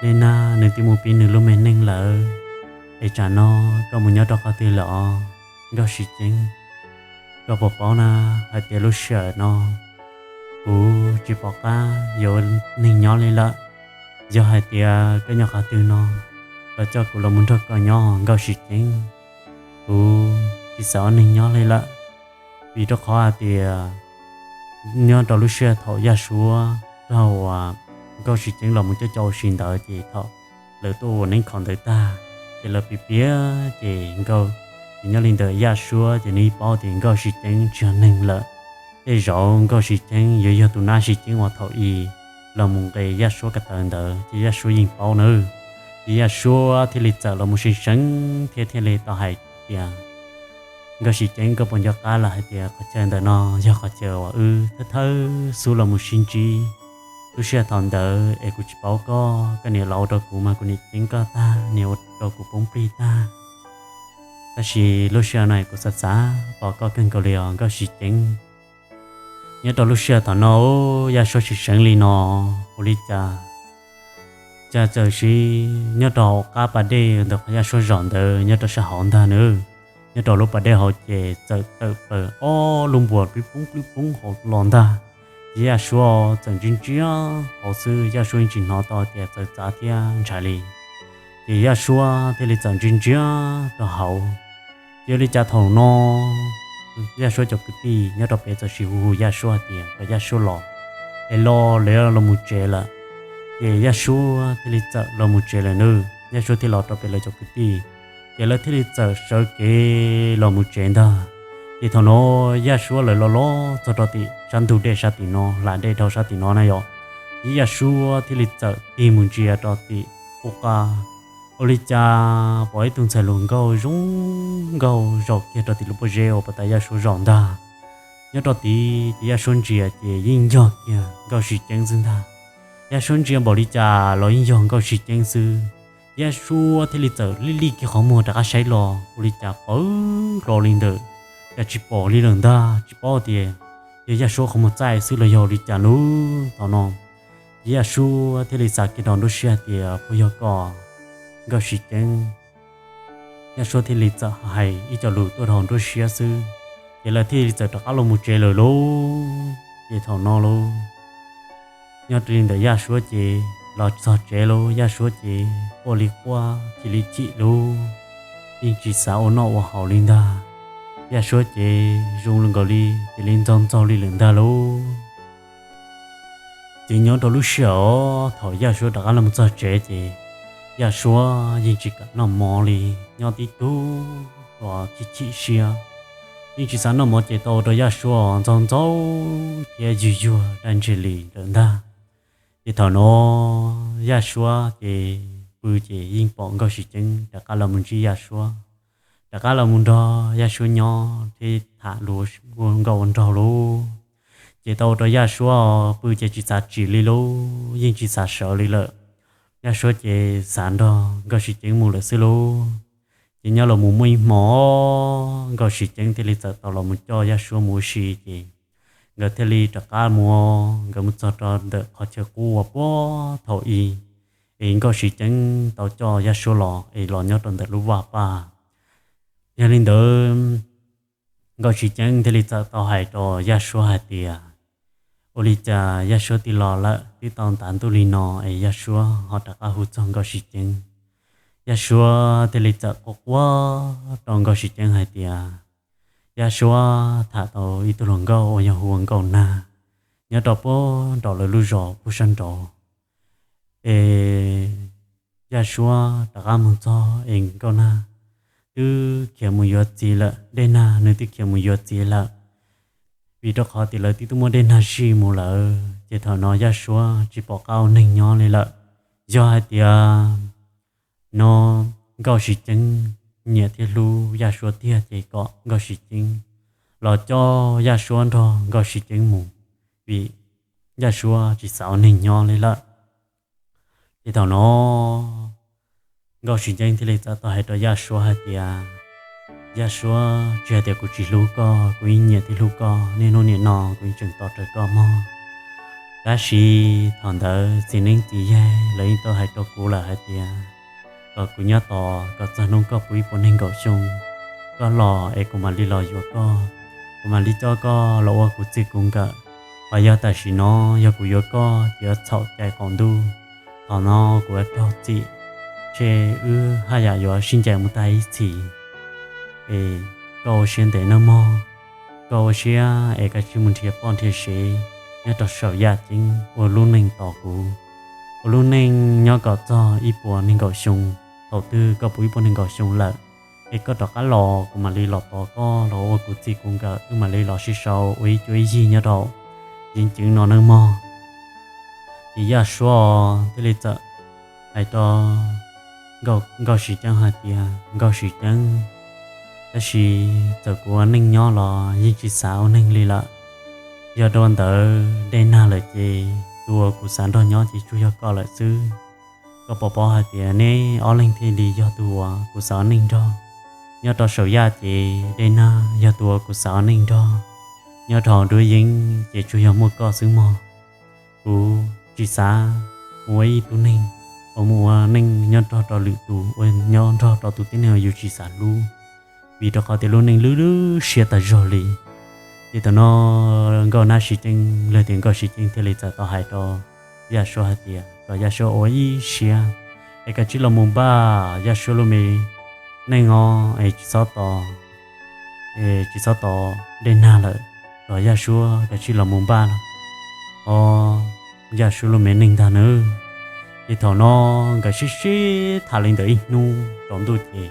Dej Nag nws twb mus pib nws lub me neej lawm. Es tsam no koj mus nyob rau qhov twg lawm os, Nkauj Sis Ceeb? Koj puas paub na, hais tias lub sij hawm no kuv tsis pom qab yuav neeg nyob li lawm. Yog hais tias koj nyob qhov twg no, los coj kuv los mus nrog koj nyob, Nkauj Sis Ceeb. Kuv tsis xav ua neeg nyob li lawm. Vim rau qhov hais tias nyob rau lub sij hawm thaum Yaj Suab raug uas Nkauj Sis Ceeb los mus coj coj ua si ntawd ces thaum lawv tuaj ua neeb kho ntawd tag, ces lawv piav piav ces Nkauj, ces nyob li ntawd Yaj Suab ces nws paub tias Nkauj Sis Ceeb tsis yog neeg lawm. Tej zaum Nkauj Sis Ceeb yuav yog tus nab Sis Ceeb uas thaum i los mus nqes Yaj Suab ko taw ntawd ces Yaj Suab yeej paub nawb. Ces Yaj Suab thiaj li txawm los mus seev seev thiab thiaj li tau hais tias, Nkauj Sis Ceeb, koj puas nco qab lawm hais tias qhov chaw ntawm no yog qhov chaw uas wb thawj thawj xub los mus sib ntsib? Lub sij hawm thaum ntawd es kuv tsis paub koj, koj niam los ua rau kuv mas kuv niam ceeb koj tag, niam ua rau kuv poob plig tag. Tab sis lub sij hawm no es kuv xav xav pom koj kawg nkaus li os Nkauj Sis Ceeb. Nyob rau lub sij hawm thaum no Yaj Suab seev seev li no, ua li cas cas txawm sim nyob rau hauv qab pas dej ntawm qhov Yaj Suab zaum ntawd nyob rau sab hauv ntag nawb. Nyob rau lub pas dej hauv ces txawm tawm plaws ob lub npuas pib poob pib poob hauv los ntag. Ces Yaj Suab txawm ntsia ntsia hauv xwb, Yaj Suab yeej tsis hnov tau tias txawv txav thiab ntshai li. Ces Yaj Suab thiaj li txawm ntsia ntsia rau hauv. Ces ua li cas thaum no Yaj Suab cov kwv tij nyob rau pem txawm sim hu hu Yaj Suab hais tias kom Yaj Suab los, es los lawv los mus tsev lawm. Ces Yaj Suab thiaj li txawm los mus tsev lawm nawb, Yaj Suab thiaj los rau pem lawv cov kwv tij. Ces lawv thiaj li txawm sawv kev los mus tsev ntag. Ces thaum no Yaj Suab lawv los los txog rau tim sab ntug dej sab tim no, hla dej dhau sab tim no na yom. Ces Yaj Suab thiaj li txawm tig mus ntsia rau tim qub qab, ua li cas pom ib tug ntxhais hluas nkauj zoo nkauj zaum kiag rau tim lub pob zeb uas pas tas Yaj Suab zaum ntag. Nyob rau tid ces Yaj Suab ntsia ces yeej yog kiag Nkauj Sis Ceeb xwb ntag. Yaj Suab ntsia npaum li cas los yeej yog Nkauj Sis Ceeb xwb. Yaj Suab thiaj li txawm lij lij kiag qhov muag rov qab saib los, ua li cas pawv hlo li ntawm, cas tsis pom li lawm ntag, tsis paub tias yog Yaj Suab qhov muag txaij xwb los yog li cas nawb. Thaum no ces Yaj Suab thiaj li xav kiag rau nruab siab hais tias puas yog koj, Nkauj Sis Ceeb? Yaj Suab thiaj li txawm hais ib co lus tuaj rau nruab siab xwb, ces lawv thiaj li txawm rov qab los mus tsev lawm lauj. Ces thaum no lauj, nyob li ntawm Yaj Suab ces los txog tsev lauj, Yaj Suab ces quaj li quaj chim li chim lauj, yeej tsis xav ua noj ua haus li ntag. Yaj Suab ces zoo nkaus li cia li ntxaug ntxaug li lawm ntag lauj. Ces nyob rau lub sij hawm thaum Yaj Suab rov qab los mus txog tsev ces Yaj Suab yeej tsis kam noj mov li, nyob tib tug los chim chim siab, yeej tsis xav noj mov ces tau ua rau Yaj Suab ntxaug ntxaug thiab yuag yuag daj ntseg li lawm ntag. Ces thaum no Yaj Suab ces pw ces yeej pom Nkauj Sis Ceeb rov qab los mus ntsib Yaj Suab. rov qab los mus nrog Yaj Suab nyob thiab tham lus ua nkauj ua nraug lauj. Ces tau ua rau Yaj Suab pw ces tsis xav tsim li lauj, yeej tsis xav sawv li lawm. Yaj Suab ces xav nrog Nkauj Siv Ceeb mus lawm xwb lauj. Ces nyob los mus muaj ib hmo, Nkauj Siv Ceeb thiaj li txawm tau los mus coj Yaj Suab mus ua si ces nkawd thiaj li rov qab mus, nkawd mus txog rau ntawm qhov chaw qub uas puag thaum ub es Nkauj Siv Ceeb tau coj Yaj Suab los es los nyob rau ntawm lub vaj paj. Yog li ntawd, Nkauj Siv Ceeb thiaj li txawm tau hais rau Yaj Suab hais tias, ua li cas Yaj Suab twb los lawm, twb tau ntav ntuj li no es Yaj Suab ho rov qab hu txog Nkauj Siv Ceeb? Yaj Suab thiaj li txawm quaj quaj rau Nkauj Siv Ceeb hais tias, Yaj Suab tham tau ib tug hluas nkauj uas yog hu ua Nkauj Nag, nyob rau puag nraum lawv lub zos puag sab nraud. Es Yaj Suab rov qab mus txog es Nkauj Nag twb khiav mus yuav txiv lawm, Dej Nag nws twb khiav mus yuav txiv lawm, vim rau qhov tias lawv twb twb muab Dej Nag zij mus lawm. Ces thaum no Yaj Suab tsis pom qab ua neeg nyob li lawm. Yog hais tias no Nkauj Siv Ceeb nyiam thiab hlub Yaj Suab tiag ces kom Nkauj Siv Ceeb los coj Yaj Suab nrog Nkauj Siv Ceeb mus, vim Yaj Suab tsis xav ua neeg nyob li lawm. Ces thaum no Nkauj Siv Ceeb thiaj li txawm tau hais rau Yaj Suab hais tias, Yaj Suab, tsis hais tias kuv tsis hlub koj, kuv yeej nyiam thiab hlub koj, niaj hnub nim no kuv yeej tseem tos rawv koj mog. Tab sis thaum ntawd txiv neeb txiv yaig lawv yeej tau hais rau kuv lawm hais tias kom kuv nyob tos kom txog hnub koj puv ib puas nees nkaum xyoo, koj los es kuv mam li los yuav koj, kuv mam li coj koj los ua kuv txij kuv nkawm. Hos yog tam sim no yog kuv yuav koj ces yuav txhaum cai qaum ntuj. Thaum no kuv yuav raug txim, ces wb haj yam yuav sib ncaim mus tag ib txhis. Es koj ua siab ntev nawb mog, koj ua siab es kav tsij mus nrhiav poj nrhiav sev nyob rau saum yaj ceeb ua lub neej tos kuv, ua lub neej nyob kom txog ib puas nees nkaum xyoo. Thaum twg koj puv ib puas nees nkaum xyoo lawm, es koj rov qab los kuv mam li los tos koj los ua kuv txij kuv nkawm, wb mam li los sib sau ua ib cuab ib yig nyob rau yeeb ceeb no nawb mog. Ces Yaj Suab thiaj li txawm hais rau Nkauj Siv Ceeb hais tias, Nkauj Siv Ceeb, tab sis txawm kuv ua neej nyob los yeej tsis xav ua neeg li lawm. Yog dua ntawd Dej Nag lawm ces tus uas kuv xav nrog nyob ces tsuas yog koj lawm xwb. Koj puas paub hais tias neb ob leeg thiaj li yog tus uas kuv xav ua neej nrog. Nyob rau saum yaj ces Dej Nag yog tus uas kuv xav ua neej nrog, nyob rau hauv nruab yeeb ces tsuas yog muaj koj xwb mog. Kuv tsis xav mus ua ib tug neeg uas mus ua neej nyob nrog rau lwm tus, uas nyob nrog rau tus tib neeg uas yus tsis xav hlub, vim rau qhov tias lub neej lub lub siab tas zog li. Ces thaum no Nkauj Nab Siv Ceeb los tias Nkauj Siv Ceeb thiaj li txawm tau hais rau Yaj Suab hais tias kom Yaj Suab ua ib siab es kav tsij los mus npaj Yaj Suab lub me neej os, es tsis txhob tos, es tsis txhob tos Dej Nag lawm, kom Yaj Suab kav tsij los mus npaj os Yaj Suab lub me neej ntag nawb. Ces thaum no nkawd sib sib tham li ntawd ib hnub tsaus ntuj ces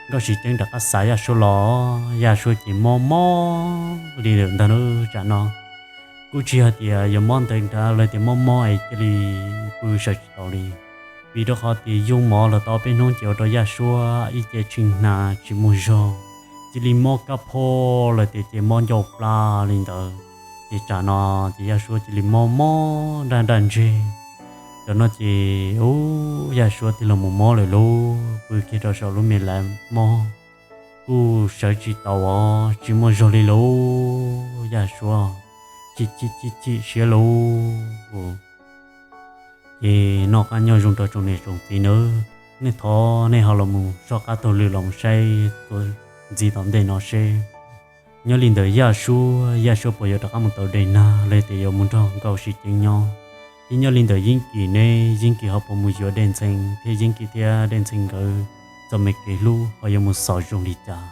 Nkauj Siv Ceeb rov qab xa Yaj Suab los, Yaj Suab ces mob mob li lawm ntag nawb. Tsam no kuj tsis hais tias yuav mob ntev nrad los tias mob mob es cia li pw sawv tsis tau li, vim rau qhov tias yoo mov los tau peb hnub ces ua rau Yaj Suab ib ce tshee hnav tsis muaj zog, cia li mob kab pho los tias ces mob ncauj plab li ntawd. Ces tsam no ces Yaj Suab cia li mob mob nraj nraj ntseg. Cov no ces ub, Yaj Suab thiaj los mus mob lawm lauj, pw kiag rau saum lub me lav mob, kuj sawv tsis tau os, tsis muaj zog li lauj. Yaj Suab chim chim chim chim siab lauj. Ces noj qab nyob zoo rau tsoom niam tsoom txiv nawb, nej thov nej ho los mus soj qab taug lw los mus saib txuas ntxiv tom ntej no seb nyob li ntawd Yaj Suab, Yaj Suab puas yuav rov qab mus tau Dej Nag los tias yuav mus nrog Nkauj Siv Ceeb nyob, thiab nyob li ntawd Yeeb Kim ne, Yeeb Kim ho puas mus yuav Dej Ntxhee, thiab Yeeb Kim thiab Dej Ntxhee nkawd txoj me kev hlub ho yuav mus xaus zoo li cas.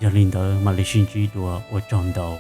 Yog li ntawd mam li sib ntsib dua, ua tsaug ntau.